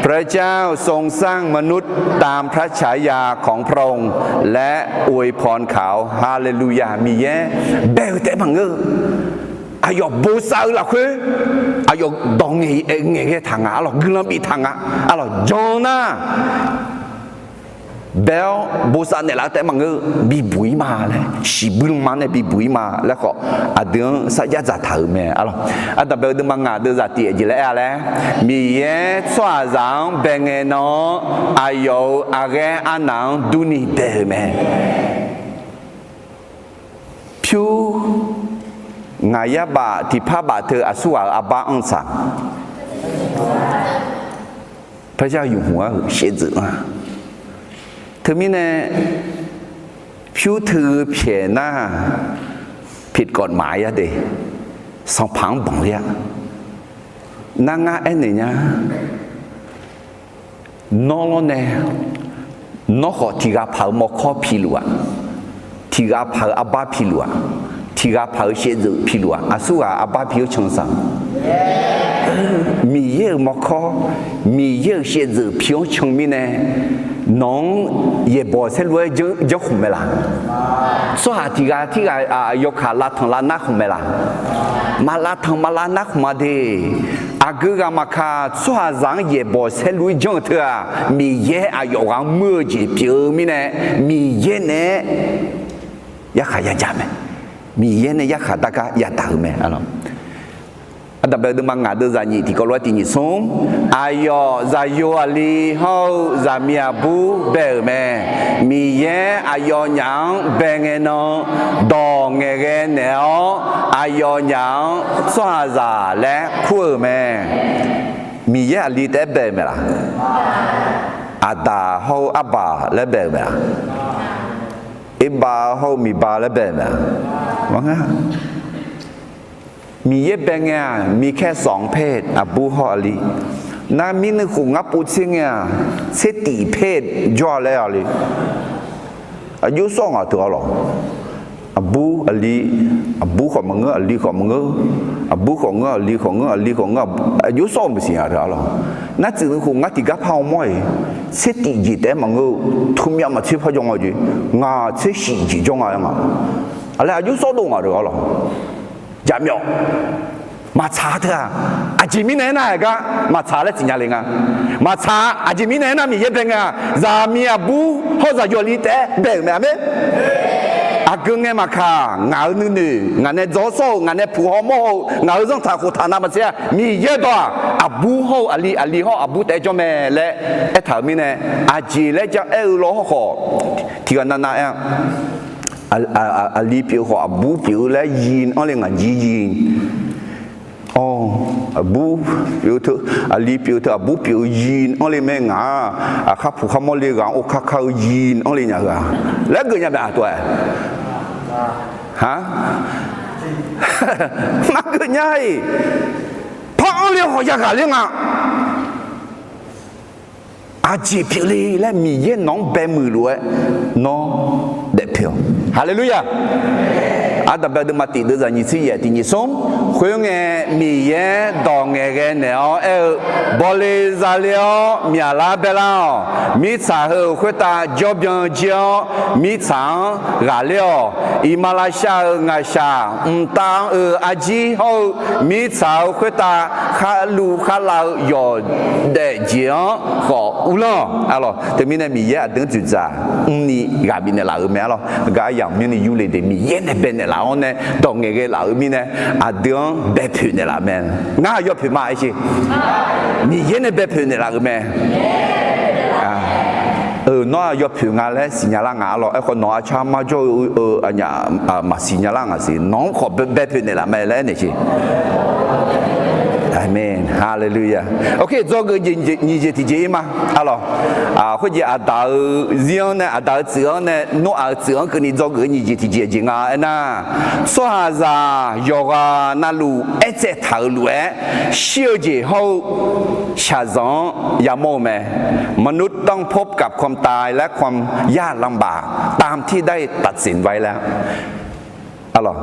พระเจ้าทรงสร้างมนุษย์ตามพระฉายาของพระองค์ และอวยพรเขา Haleluya. Miqyaer bae-eu taef-aer maqngeur-eu, aqyawf bosav-eu lafkhoer aqyawf dawq ngaeqghae taq nga arlawq, guiqlanq biftaq nga arlawq. Jan nar bae-awr bosav naeqlaf-eu taef-aer maqngeur-eu, bibuq-ir ma laer, shiqbuir lanma nae bibuq-ir ma laer khawf, aqdui-anr sarjax dzaqtaq-euq mae arlawq. Ardanq bae-eu deuvma ngaq deuvzaq tiq aqjeq laer aer-a laer, Miqyaer tsawrhaqzaq-anr bae ngae nan-anr aqyawf-euq aqghaer arnaq-anr durni bae-euq mae. Pyur ngaq yar baf tiqpar baf teu aqsurghaq-euq arbar anr tsaq. พระเจ้าอยู่หัว shaevdzeuf-anr-a. Teumirnae pyur teu-eu pyaeq nar, ผิดกฎหมาย ya de, sanqpaq-anr banq ler-a. Nar ngar aernaeq nya, nawr lawrnae, nawr khawf tiq ghaq paq-eu mawrkawr piluf-aq, tiq ghaq paq-eu arbar piluf-aq, tiq ghaq paq-eu shaevdzeuf piluf-aq, aqsurghaq arbar pi-anr can saq. Miqyaer-euq mawrkawr, Miqyaer-euq shaevdzeuf pi-anr can mirnae, nawq-anr yaeqbawq saerlu-aer janrkhmq mae laq? Tsawrhaq tiq ghaq tirghaq yawkaq lavtanq lavnar khmq mae laq? Maq lavtanq maq lavnar khmq-a de. Aqgeu ghaq maqkaq, tsawrhaqzaq-anr yaeqbawq saerlu-ir janr-eu teu-aq, Miqyaer aqyawf ghaq-anr muir-eu jeq pyeuf-eu mirnae, Miqyaer naeq-aer yarkhaq yajaq mae. Miqyaer nae yarkhaq dargar yadaq-euq mae. Ardanq bae-eu deuvma ngaq deuvzaq nyiq tiqkawv lof-aer tiq nyiq smr, aqyawf zaqyo aqli hawr-eu zaqmiq aqbur bae-euq mae. Miqyaer aqyawfnyaf-anr bae ngae nan, dawq ngaeqghae naeq-awr, aqyawfnyaf-anr tsawrhaqzaq laer kur-euq mae. Miqyaer aqli taef-aer bae-euq mae laq? Aqdaq hawr-eu arbaq laer bae-euq mae laq? Erbav hawr-eu miqbav laer bae-euq mae laq? Maqnga. Miqyaer bae ngae-aq, มีแค่สองเพศ aqbur hawr aqli. Nar mirnuiv khof ngar pov tser ngae-aq, tser tif เพศ jawr-a laer-a le. Aqjox sawr ngaq teu-a lawq. Aqbur aqli, aqbur khawf maqngeur, aqli khawf maqngeur, aqbur khawf ngeur, aqli khawf ngeur, aqli khawf ngeur, aqjox sawr-eu maqsiq nya-a arlawq. Nar tsuif-eu khof ngar tiqgar par-awr mawr-iq, tser tif jeq taef-aer maqngeur-eu, teu myav maqtser par jawr nga jeq, ngaq tser shif jeq jawr nga-aer nga. Aqlaer aqjox sawr dov ngaq-euq arlawq. Jaqmyawf, maqtsaq teu-aq, aqjeq mirnae aernar-aer gar maqtsaq laer siqnya le nga. Maqtsaq-a, aqjeq mirnae aernar Miqyaer bae ngae-aq, zaqmiq aqbur hawr zaqyo aqli taef-aer bae-euq mae, aqmeq. Aqgeu ngae maqkaq, ngaq-euq nuinoeq, ngaq nae dzaw-awr sawr-eu, ngaq nae puq haw mawr haw-eu, ngaq-euq zanrtaq khoftaq navmaqtser-a, Miqyaer dawq-aq, aqbur hawr-eu aqli, aqli hawr-eu aqbur taef-aer jawr mae laer aertaq-euq mirnae, aqjeq laer ja aer-eu lawr hawrkhawf, tiqghaq navnav aer-a. Aqli pyeuf-eu khawf aqbur pyeuf-eu laer yi-anr le ngaq jir yi. Awr, aqbur pyeuf-eu teu, aqli pyeuf-eu teu aqbur pyeuf-eu yi-anr le mae ngaq-aq, aqkar puq kharmawr le ghaq-anr or kar kar-eu yi-anr le nya-eu-a laer geuf nya mae-aq tov-aer. Aq, maqgeuf nya-iq. Par-anr le khawf yaghaq ler nga. Aqjeq pyeufle laer Miqyaer nawq-anr bae muiq lof-aer nawr daefpoeq-awq. Haleluya! Aqdaq bae deuvma tiq deuvzaq nyiq tser yaef tiq nyiq smr. Khoerngae Miqyaer dawq ngaeqghae naeq-awr aer-eu, bawle zale-awr myaqlar baelar-awq. Mirtsaq heu-euq khoertav jawrbyan jir-awr, mirtsaq-anr ghaqler-awq. Iqmalavshav-euq ngaqshaq mqtav-anr-eu arjir hawr-eu, mirtsaq-euq khoertav kharluv kharlav-eu yawqdaef jeq-anr khawf uvlanr-awq. Arlawq, teumirnae Miqyaer aqdui-anr dzoeqdzaq mrni ghaq bifnaeq laf-euq mae. Arlawq, gar aryamq myanrni yurle de Miqyaer nae bae naeqlaf-awr nae dawq ngaeqghae laf-euq mirnae, aqdui-anr bae poeq naeqlaf mae. Ngar aqyawf poeq ma aer sher. Miqyaer nae bae poeq naeqlaf-euq mae. Nawr aqyawf poeq nga laer siqnya lar nga. Arlawq, aerkhawf nawq-aq aqcar marjawr-eu aqnyaf maqsiq nya lar nga siq. Nawq-anr khawf bae poeq naeqlaf mae laer aernaeq sher. Aqmeq. Haleluya. Ok, dzawgeuf jeq nyiq jeq tiqjeq ir ma. Arlawq, khoerjeq aqdaq-euq zir-anr nae, aqdaq-euq tsuif-anr nae, Noraq-euq tsuif-anr keuvni dzawgeuf-eu nyiq jeq tiqjeq jeq nga aernar, tsawrhaqzaq yawqghaq navluf aertsaev taq-euq lof-aer shir-eu jeq hawr-eu shaqzanq-anr yamawr-eu mae. มนุษย์ต้องพบกับความตายและความยากลำบากตามที่ได้ตัดสินไว้แล้ว Arlawq,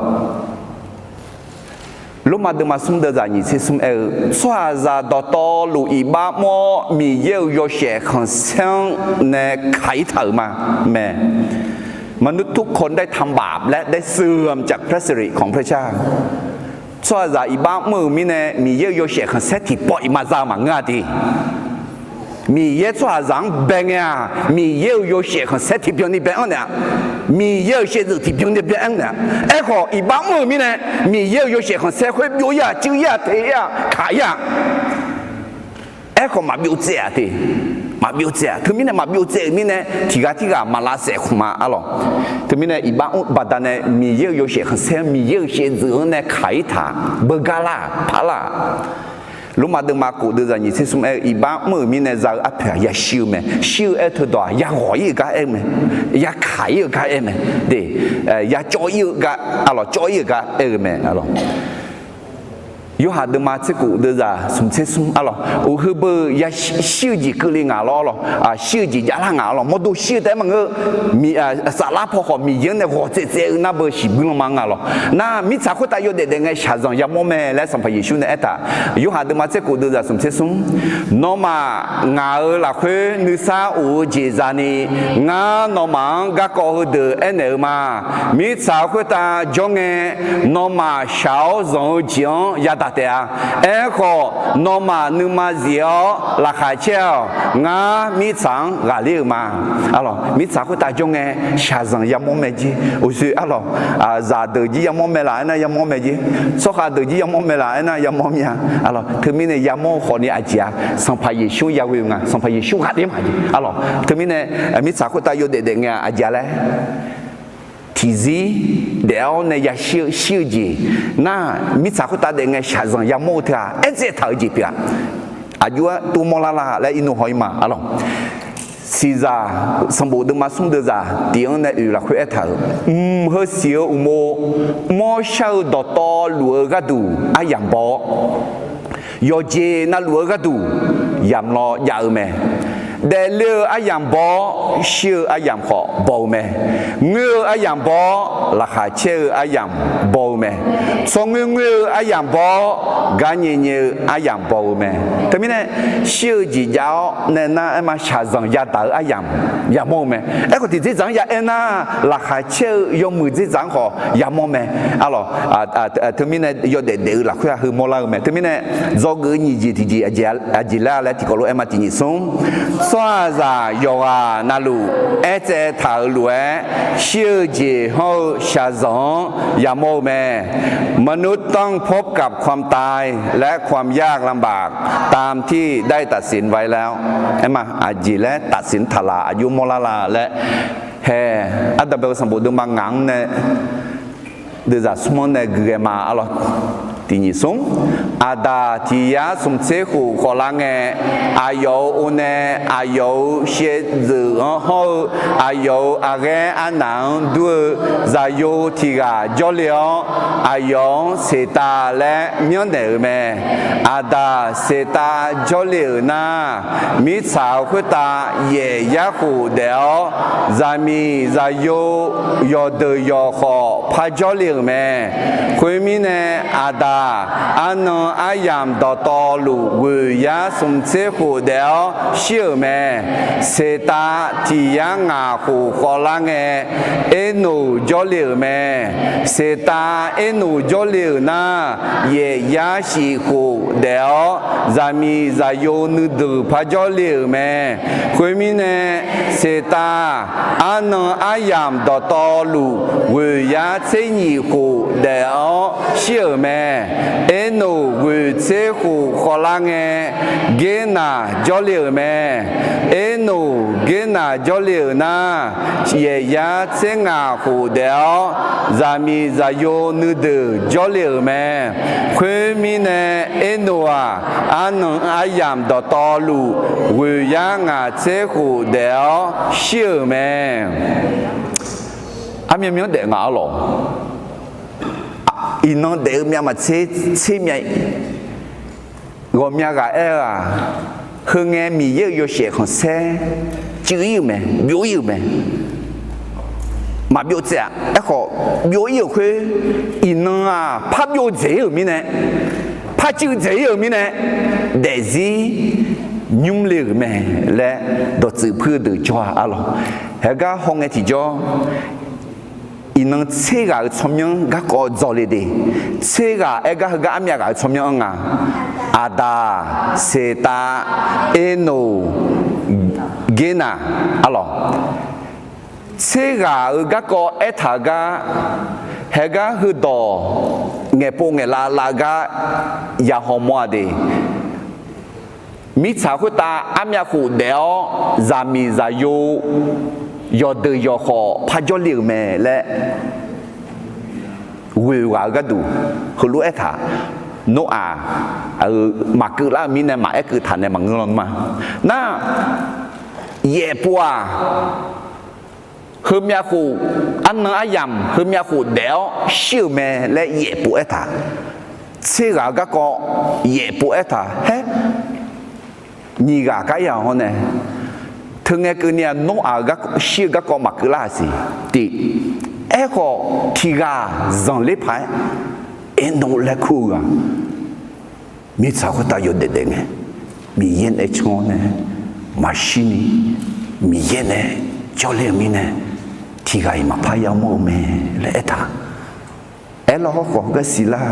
Lormav deuvma smr deuvzaq nyiq tser smr aer-eu, tsawrhaqzaq dawqtawvluf iqbax mr-awr Miqyaer-euq yawshaef khanqsaer-anr nae kaq-ir taq-euq ma mae. มนุษย์ทุกคนได้ทำบาปและได้เสื่อมจากพระสิริของพระเจ้า Tsawrhaqzaq iqbax mr-euq mirnae Miqyaer-euq yawshaef khanqsaer tiqpawf iqmaza maqngeur-a de. Miqyaer tsawrhaqzaq-anr bae ngae-aq, Miqyaer-euq yawshaef khanqsaer tiqbyan ni bae-anr naeq-a. Miqyaer-euq shaevdzeuf tiqbyan ni bae-anr naeq-a. Aerkhawf iqbax mr-euq mirnae, Miqyaer-euq yawshaef khanqsaer khoer byov-ir-aq, cuiv-ir-aq, teq-ir-aq, kaq-ir-aq. Aerkhawf maqbyov tsaev-aq te. Maqbyov tsaev-aq. Teumirnae maqbyov tsaev-euq mirnae tiqghaq tirghaq maqlavsaef khmq ma. Arlawq, teumirnae iqbax mr baqdanae Miqyaer-euq yawshaef khanqsaer-anr Miqyaer-euq shaevdzeuf-anr nae kaq-ir taq beugar lar-aq par lar-aq. Lormav deuvma kof deuvzaq nyiq tser smr aer-eu, iqbax mr-euq mirnae za-eu arpoeq-aq yashir-eu mae. Shir-eu aer-eu teudawq-aq yaghawq-ir-euq gar aer-eu mae. Yakaq-ir-euq gar aer-eu mae. De, yacawv-ir-eu gar, arlawq, cawv-ir-euq gar aer-eu mae. Arlawq, Yorhaq deuvma tser kof deuvzaq smq tser smr. Arlawq, uq heubeu yashir-eu jeq keuvle ngaq lawr. Arlawq, shir-eu jeq javlar ngaq. Arlawq, mawrdo shir-eu taef-aer maqngeur. Saflar paw khawf Miqyaer-anr nae ghawq tsaev tsaev-eu nar beu shiqbuir lanma nga lawq. Nar mirtsaq khoertav yawdaef daef ngae shaqzanq yamawr mae laer Sanqpaq Yeqsur nae aertaq. Yorhaq deuvma tser kof deuvzaq smq tser smr. Nawmaf ngaq-euq lafkhoer nuisar of-eu jeq zani, ngar nawmaf-anr garkawv heudeuq aernaeq-eu ma. Mirtsaq khoertav jawr ngae, nawmaf shaq-awr zanq-eu jeq-anr yadaq taef-a. Aerkhawf, nawmaf nuima zif-awr laqkhaq caer-awq. Ngar mirtsaq-anr ghaqler-euq ma. Arlawq, mirtsaq khoertav jawr ngae shaqzanq yamawr mae jer. Uqshoe arlawq, zaqdeuq jir yamawr mae laf aernar yamawr mae jer. Tsawrkhav deuq jir yamawr mae laf aernar yamawr mya. Arlawq, teumirnae yamawr-eu khawfni aqjeq-a, Sanqpaq Yeqsur yaghoe-eu nga. Sanqpaq Yeqsur ghaqler ma jeq. Arlawq, teumirnae mirtsaq khoertav yawdaef daef ngae-aq aqjeq-a laer tiqzir daef-awr nae yashir-eu shir-eu jeq nar, mirtsaq khoertav daef ngae shaqzanq yamawr-eu teu-aq, aertsaev taq-eu jeq pyeuf-a. Aqjox-aer tov mawrlar la laer irnu haw-ir ma. Arlawq, siqzaq sanqbof deuvma smr deuvzaq tiq-anr nae oeq lafkhoer aertaq-euq, mq heu siq-eu uqmov, mr-awr shar-eu dawqtawvluf-eu gharduq aryamq baw-awr, yawqjeq navluf-eu gharduq yamq law jav-eu mae. Daefle-eu aryamq baw-awr, shir-eu aryamq khawf baw-eu mae. Ngoer-eu aryamq baw-awr, laqkhaq caer-eu aryamq baw-eu mae. Tsawrngoer ngoer-eu aryamq baw-awr, garnyae nyae-eu aryamq baw-eu mae. Teumirnae, shir-eu jeq jav-awr nae nar aerma shaqzanq yadaq-eu aryamq yamawr-eu mae. Aerkhawf, tiqdzerdzaq-anr ya aer nar, laqkhaq caer-eu yawmuiq dzerdzaq-anr khawf yamawr mae. Arlawq, teumirnae yawdaef daef-eu lafkhoer-aq heumawr lar-eu mae. Teumirnae, dzawgeuf-eu nyiq jeq tiqjeq aqjeq laer-a laer tiqkawv lof-aer ma tiq nyiq smr. Tsawrhaqzaq yawqghaq navluf aertsaev taq-euq lof-aer, shir-eu jeq hawr-eu shaqzanq-anr yamawr-eu mae. มนุษย์ต้องพบกับความตายและความยากลำบากตามที่ได้ตัดสินไว้แล้ว Aerma aqjeq laer tafsiq taqlaq aqjox mawrlar la laer, hae, ardanqbae-eu sanqbof deuvma ngaq-anr nae deuvzaq smr-anr nae guighae ma. Arlawq, tiq nyiq smr. Aqdaq tiq yar smq tser khof khawflar ngae, aqyawf-euq o nae aqyawf-euq shaevdzeuf-anr hawr-eu, aqyawf-euq aqghaer arnaq-anr dur-eu zaqyo tiq ghaq jawrle-awr, aqyawf-anr Seqtav laer myanrnaeq-euq mae. Aqdaq Seqtav jawrle-euq nar, mirtsaq-euq khoertav yaef yar khof daef-awr, zaqmiq zaqyo yawqdeuq yawq khawf par jawrle-euq mae. Khoermirnae, Aqdaq arnan aryamq dawqtawvluf ghoeq yar smq tser khof daef-awr shir-euq mae. Seqtav tiq yar ngaq khof khawflar ngae, Ernoq jawrle-euq mae. Seqtav Ernoq jawrle-euq nar, yaef yar shif khof daef-awr, zaqmiq zaqyo nuideuq par jawrle-euq mae. Khoermirnae, Seqtav arnan aryamq dawqtawvluf ghoeq yar tser nyif khof daef-awr shir-euq mae. Ernoq ghoeq tser khof khawflar ngae, Gernaq jawrle-euq mae. Ernoq Gernaq jawrle-euq nar, yaef yar tser ngaq khof daef-awr, zaqmiq zaqyo nuideuq jawrle-euq mae. Khoermirnae, Ernoq-aq, arnan aryamq dawqtawvluf ghoeq yar ngaq tser khof daef-awr shir-euq mae. Armyan myanr daef nga arlawq. Iqnan daef-eu myavmaqtser tser myav-ir. Ghawqmya ghaq aer-eu-aq, heungae Miqyaer-euq yawshaef khanqsaer cuiv-ir-euq mae, byov-ir-euq mae. Maqbyov tsaev-a. Aerkhawf, byov-ir-euq khoer, iqnan-aq par byov dzaeq-ir-euq mirnae, par cuiv dzaeq-ir-euq mirnae, daefzir nymr le-euq mae laer dawqtsuif puir-eu deuq jawr-a arlawq. Haegar hawngae tiqjawr, iqnan tser ghaq-euq tsawrmyanr garkawv dzawle de. Tser ghaq aer gar heugar armyav ghaq-euq tsawrmyanr-anr nga. Aqdaq, Seqtav, Ernoq, Gernaq arlawq. Tser ghaq-euq garkawv aertaq-eu gar, haegar heudawq ngaeqpov ngaeqlav lav gar ya hawmawr-a de. Mirtsaq khoertav armyav khof daef-awr, zaqmiq zaqyo yawqdeuq yawq khawf par jawrle-euq mae laer ghoeq ghaq-eu gharduq heulof-aer taq, Noraq-euq maqkeuv lar-euq mirnae maqaer keuv taq nae maqngeur lawnmr-a. Nar, yaefpov-aq, heumyav khof, arnan aryamq heumyav khof daef-awr shir-euq mae laer yaefpov aertaq. Tser ghaq-eu garkawv yaefpov aertaq haer. Nyiq ghaq gar ya hawr nae, teungae keuvni-aq, Noraq-euq shir-eu garkawv maqkeuv lar-aq siq. Tiq, aerkhawf tiq ghaq zanqler paq-aer, Ernoq laer kur-eu ghaq, mirtsaq khoertav yawdaef daef ngae, Miqyaer nae can-awr nae maqshirni, Miqyaer nae jawrle-eu mirnae, tiq ghaq-iq maqpar yamawr-eu mae laer aertaq. Aerlar hawrkhawf gar siqlar,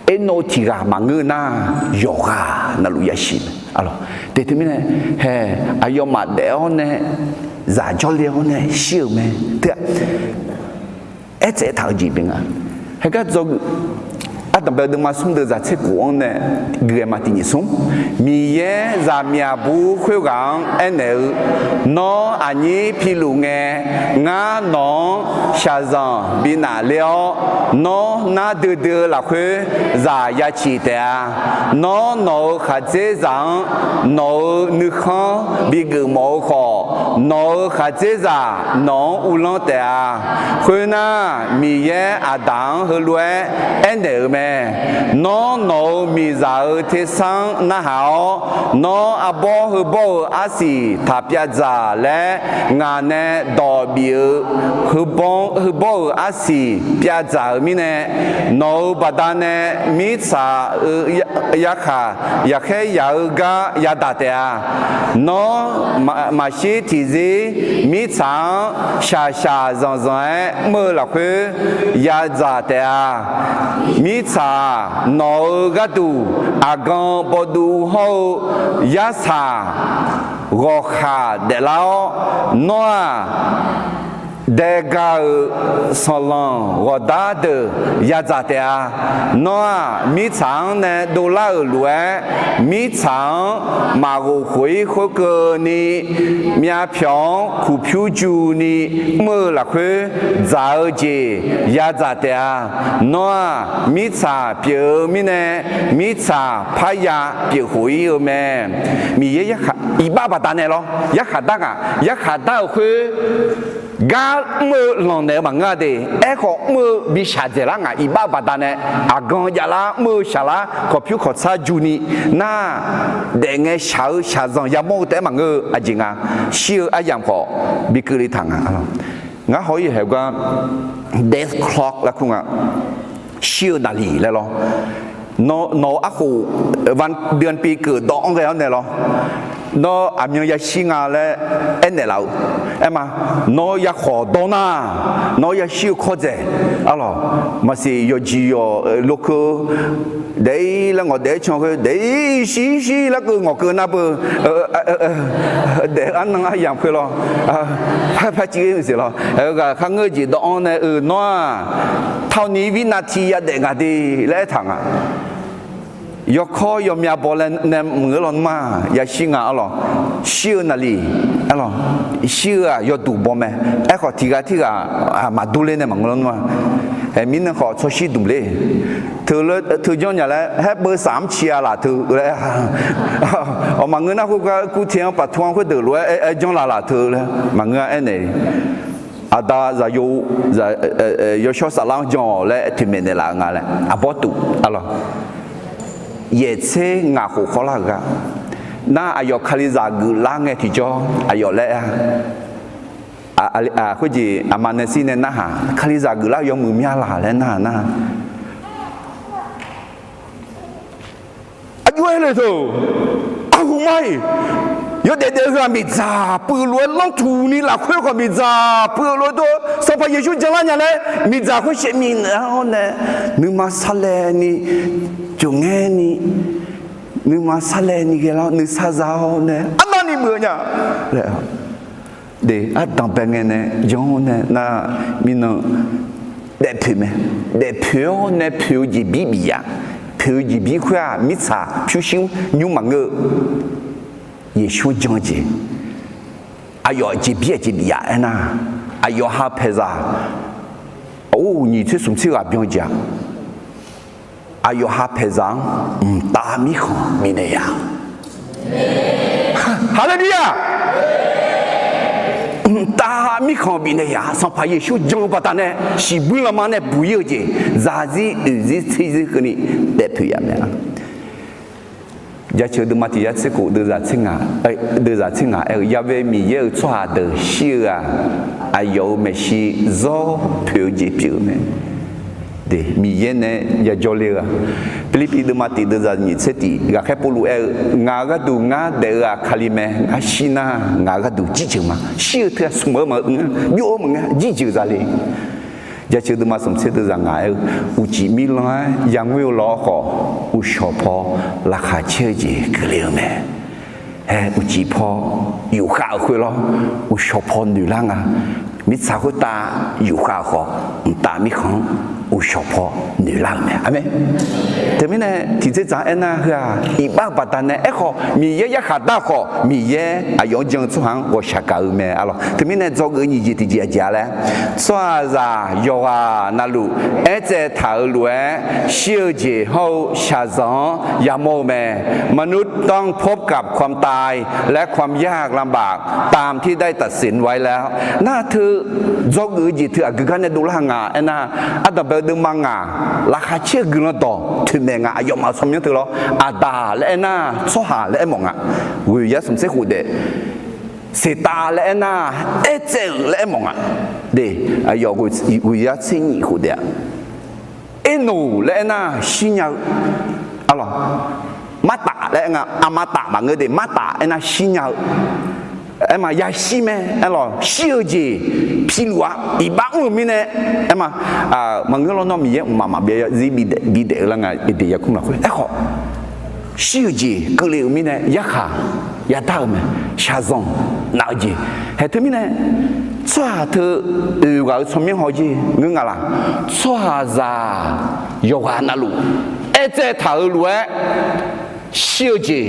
Ernoq tiq ghaq maqngeur nar, yawqghaq navluf yashir mae. Te teumirnae, hae, aqyawfmaf daef-awr nae, zaq jawrle-awr nae shir-euq mae. Teu-aq, aertsaev taq-eu jeq pyeuf nga. Haegar dzawgeuf, ardanqbae-eu deuvma smr deuq zaq tser khof-anr nae gui-aer ma tiq nyiq smr. Miqyaer zaqmiq aqbur khoerghaq-anr aernaeq-eu, Nawr aqnyir piluf ngae, ngar nawq-anr shaqzanq bi nafler-awr, nawr nar duidui-eu lafkhoer zaq ya ciq taef-a. Nawr nawq-euq khaqdzerzaq-anr nawq-euq nuikhanr bigeuf mawf-eu khawf, nawq-euq khaqdzerzaq nawq-anr uvlanr taef-a. Khoernar, Miqyaer Aqdaq-anr heulof-aer aernaeq-euq mae. Nawr, nawq-euq miqzaq-euq tersar-anr narhaq-awr, nawr arbawr heubawr-euq arsiq taq pyav dzaq laer ngaq nae dawq bif-eu heubawr-euq arsiq pyav dzaq-euq mirnae, nawq-euq baqdanae mirtsaq-euq yarkhaq yaqkhaer yaq-eu gar yadaq taef-a. Nawr, maqshir tiqzir mirtsaq-anr shaqshaq zanqzanq-aer mr-eu lafkhoer yadzaq taef-a. Mirtsaq-aq, nawq-euq gharduq aqgan bawduv hawr-eu yarsaq ghawqkhaq daeflar-awr, nawr-aq, daega-euq sanqlanq ghawqdar deuq yadzaq taef-a. Nawr-aq, mirtsaq-anr nae dovlar-euq lof-aer, mirtsaq-anr maqghof khof-ir khoerkeuvni, myavpyawq-anr kuqpyur juni mr-eu lafkhoer dzaq-eu jeq yadzaq taef-a. Nawr-aq, mirtsaq pyeuf-eu mirnae, mirtsaq parya pyeuf khof-ir-eu mae. Miqyaer iqbax baqdanae lawr, yarkhaq dar ngaq, yarkhaq dar-euq khoer gar mr-eu lanqnaeq-eu maqngeur-a de. Aerkhawf, mr-eu bishaq dzaeqlar ngaq iqbax baqdanae, aqgan javlar mr-eu shaqlar kawqpyur kawqtsar juni nar, daefngae shaq-eu shaqzanq yamawr-eu taef-aer maqngeur-eu aqjeq nga. Shir-eu aryamq khawf bi keuvle taq nga. Ngar haw-ir haeq gar death clock laer kur nga. Shir-eu naqliq laer lawr. Nawq-euq arkhof วันเดือนปีเกิด dawv-anr ghae-awr nae lawr. Nawr aqmyan yashir nga laer aernaeq laf-eu. Aerma, nawr yakhawq dawr nar, nawr yashir-eu kawrdzaeq, arlawq, maqsiq yawqjeq yawq lokeuv daef-ir laer ngawq daef-aer can khoer daef-ir shir shir larkeuv ngawqkeuv nar beu, daef-eu arnan aryamq khoer lawr, par par civ-ir mqsiq lawr, ghaq kharngeur jeq dawv-anr nae-eu nawr-aq, tawni วินาที yadaef ngaq de laer aertaq nga. Yawkawr yawmyav baw laer nae maqngeur lawnmr-aq, yashir nga arlawq. Shir-eu naqliq, arlawq, shir-eu-aq yawduq baw mae. Aerkhawf tiqghaq tirghaq maqdur ler nae maqngeur lawnmr-aq. Aeqmirnan khawf tsawrshir duq ler. Teu janr nya laer haer beu saf-anr ci-a laf teu laer, awq maqngeur nar khoergar kur te-anr paqtu-anr khoerdeuq lof-aer janr laf laf teu laer maqngeur-a aernaeq. Aqda zaqyo, yawshawr saflar-anr jan-awq laer toeqmaeq naeqlaf-eu nga laer aqbawr tuf, arlawq. Yaeqtser ngaq khof khawrlar-euq gar nar, aqyawf Kalizaq geuflar ngae tiqjawr aqyawf laer-a. Khoerjeq aqma nae sir nae narhaq, Kalizaq geuflar yawmuiq mya laq laer narhaq nar, aqjox-aer le teu, arhu mar-iq, yawdaef daef-eu heu-aq miqdzaq puiv-eu lof-aer lanrtuq ni lafkhoer khawf miqdzaq puiv-eu lof-aer dov-eu Sanqpaq Yeqsur janlar nya laer miqdzaq khoer shaev mif-awr nae, nuima sarlaev ni, jawqngae ni, nuima sarlaev ni ghae lar nuisar za-awr nae arnavni muiq-eu nya laer, ardanqbae ngae nae jan-awr nae nar, mirnan daefpoeq mae. Daefpoeq-awr nae poeq-eu jeqbir bif ya. Poeq-eu jeqbir khoer-aq mirtsaq pyurshuir nymr maqngeur-eu, Yeqsur-anr jan-eu jeq. Aqyawf jeqbir-aq jeqbif ya aernar, aqyawf ha paeqzaq, or, nyiq tser smq tser ghaq byan-eu jeq-aq, aqyawf ha paeqzaq-anr mqtav mirkhanq bifnaeq ya. Haleluya! Mqtav mirkhanq bifnaeq ya. Sanqpaq Yeqsur jan-eu baqdanae shiqbuir lanma nae buq-ir-eu jeq, zaqzir oeqzir tserzir keuvni daefpoeq ya mae. Jaceuq deuvma tiq yar tser khof deuvzaq tser ngaq, deuvzaq tser ngaq aer-eu, Ya'we Miqyaer-euq tsawrhaq deuq shir-eu-aq, aqyawf-euq maeqshi zawr poeq-eu jeq pyeuf-eu mae. Miqyaer nae yajawr ler-eu-aq, Pirlirpiv deuvma tiq deuvzaq nyiq tser tiq ghaqkhaer Pawrluv aer-eu, Ngaq-euq gharduq ngar daef-eu-aq Kali mae. Ngar shir nar ngaq-euq gharduq jirjeuq ma. Shir-eu teu-aq smq-eu maqngeur, byov-eu maqngeur, jirjeuq za le. Jaceuq deuvma smq tser deuvzaq ngaq aer-eu, uqcif mirlanr-aer yangoer-eu lawr khawf, uqshawq paw laqkhaq caer-eu jeq keuvle-eu mae. Aer, uqcif paw yufkhav-euq khoer lawr, uqshawq paw noeqlar nga. mirtsaq khoertav yufkhav-eu khawf, mqtav mirkhanq-anr uqshawq paw noeqlar-euq mae. Aqmeq. Teumirnae tiqdzer dzaq-anr aernar, heu-aq iqbax-eu baqdanae aerkhawf, Miqyaer yarkhaq dar-eu khawf, Miqyaer aqyawf-anr jan-eu tsawrhaq-anr ghawqshaq gaq-eu mae, arlawq. Teumirnae dzawgeuf-eu nyiq jeq tiqjeq aqjeq-a laer, tsawrhaqzaq yawqghaq navluf aertsaev taq-euq lof-aer, shir-eu jeq hawr-eu shaqzanq-anr yamawr-eu mae. มนุษย์ต้องพบกับความตาย และความยากลำบาก ตามที่ได้ตัดสินไว้แล้ว nar teu dzawgeuf-eu jeq teu aqgeu gar nae dovlar-eu nga aernar, ardanqbae-eu deuvma ngaq, laqkhaq caer-eu guiqlanq dawq toeqmaeq nga, aqyawfmaf-euq tsawrmyanr teu lawr, Aqdaq laer aernar, tsawrhaq laer aermawf nga. Ghoeqyar smq tser khof daef. Seqtav laer aernar, aertsaev-euq laer aermawf nga. De, aqyawf ghoeqyar tser nyiq khof daef-a. Ernoq laer aernar, shirnya-eu, arlawq. Martaf laer aer nga, aqma taf maqngeur de, martaf aernar shirnya-eu, aerma yashir mae, arlawq. Shir-eu jeq piluf-a, iqbax mr-euq mirnae, aerma, maqngeur lawnmr Miqyaer mqmaq maqbyav zir bidaef-eu lar nga, Eqdeq yarkmr lafkhoer aerkhawf, shir-eu jeq keuvle-euq mirnae yarkhaq yadar-eu mae. Shaqzanq naf-eu jeq. Haeq teumirnae tsawrhaq teu oeq ghaq-eu tsawrmyanr haw jer ngeur nga laq? Tsawrhaqzaq yawqghaq navluf aertsaev taq-euq lof-aer, shir-eu jeq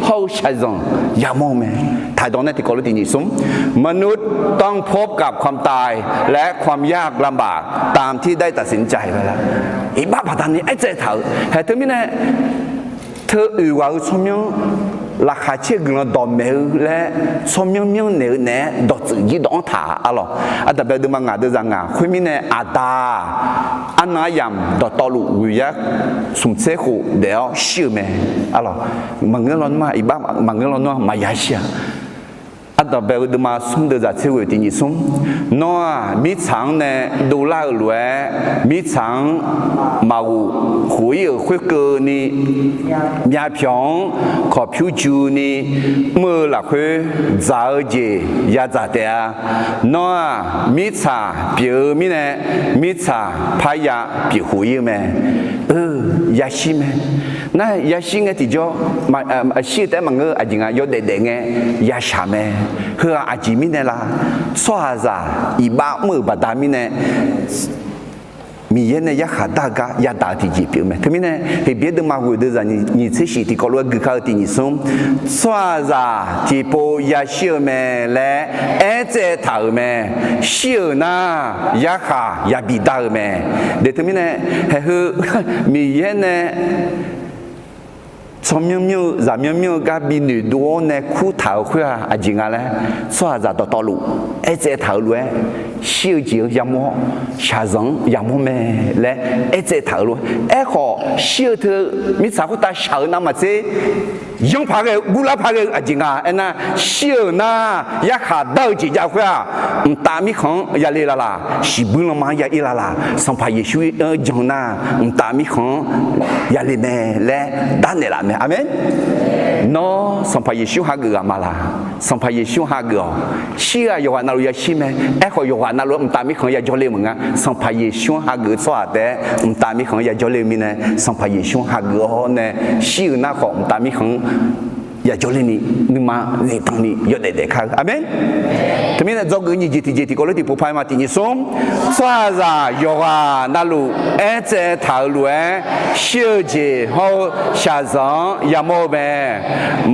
hawr-eu shaqzanq yamawr-eu mae. Taqdawq nae tiqkawv lof tiq nyiq smr, มนุษย์ต้องพบกับความตาย และความยากลำบาก ตามที่ได้ตัดสินใจไว้แล้ว Iqbax baqdanae aertsaev taq-euq. Haeq teumirnae teu oeq ghaq-eu tsawrmyanr, laqkhaq caer-eu guiqlanq dawqmaeq-eu laer tsawrmyanr myanrnaeq-eu naeq-aer dawqtsuif jir dawq-anr taq, arlawq. Ardanqbae-eu deuvma ngaq, deuv zaq ngaq khoermirnae Aqdaq, arnan aryamq dawqtawvluf ghoeqyar smq tser khof daef-awr shir-eu mae, arlawq. Maqngeur lawnmr-aq, iqbax maqngeur lawnmr-aq maqya shir-a. Ardanqbae-eu deuvma smr, deuv zaq tser ghoeq tiq nyiq smr, nawr-aq mirtsaq-anr nae dovlar-euq lof-aer, mirtsaq-anr maqghof khof-ir-euq khoerkeuvni, myavpyawq-anr kawqpyur juni, mr-eu lafkhoer dzaq-eu jeq yadzaq taef-a. Nawr-aq mirtsaq pyeuf-eu mirnae, mirtsaq parya pyeuf khof-ir-eu mae. Eu, yashir mae. Nar yashir ngae tiqjawr, shir-eu taef-aer maqngeur, aqjeq nga yawdaef daef ngae yashaq mae. Heu-aq aqjeq mirnae la? Tsawrhaqzaq iqbax mr-euq baqda mirnae, Miqyaer nae yarkhaq dar-eu gar yadaq-eu tiqjeq pyeuf-eu mae. Teumirnae Heqbyaer deuvma ghoeq deuv zaq nyiq tser shif tiqkawv lof-aer guikar-eu tiq nyiq smr, tsawrhaqzaq tiqpov yashir-eu mae laer aertsaev taq-euq mae. Shir-euq nar yarkhaq yabi dar-eu mae. De teumirnae, haeq heu Miqyaer nae tsawrmyanr myanr-eu, zaqmyanr myanr-eu gar bi noeqdov-awr nae kurtaq-euq khoer-aq aqjeq nga laer, tsawrhaqzaq dawqtawvluf aertsaev taq-euq lof-aer, shir-eu jeq-anr yamawr, shaqzanq-anr yamawr mae laer aertsaev taq-euq lof-aer. Aerkhawf shir-eu teu mirtsaq khoertav shaq-eu navmaqtser yanr paq ghae-eu, guvlar paq ghae-eu aqjeq nga aernar, shir-euq nar yarkhaq dar-eu jeq jav-eu khoer-aq, mqtav mirkhanq-anr yale laf laq, shiqbuir lanma-anr ya ir laf laq, Sanqpaq Yeqsur-anr jan nar, mqtav mirkhanq-anr yale mae laer darnaeq laf mae. Aqmeq. Nawr Sanqpaq Yeqsur hageuf ghaq ma laq? Sanqpaq Yeqsur hageuf-awq. Shir-aq yawqghaq navluf yashir mae. Aerkhawf yawqghaq navluf-aer mqtav mirkhanq-anr yajawr le-eu maqngeur. Sanqpaq Yeqsur-anr hageuf-eu tsawrhaq taef-aer mqtav mirkhanq-anr yajawr le-eu mirnae, Sanqpaq Yeqsur hageuf-awr nae shir-euq nar khawf mqtav mirkhanq-anr yajawr ler ni, nuima zifdan ni yawdaef daef kar-eu. Aqmeq. Teumirnae dzawgeuf nyiq jeq tiqjeq tiqkawv lof tiqpov paq-aer ma tiq nyiq smr, tsawrhaqzaq yawqghaq navluf aertsaev taq-euq lof-aer, shir-eu jeq hawr-eu shaqzanq-anr yamawr-eu mae.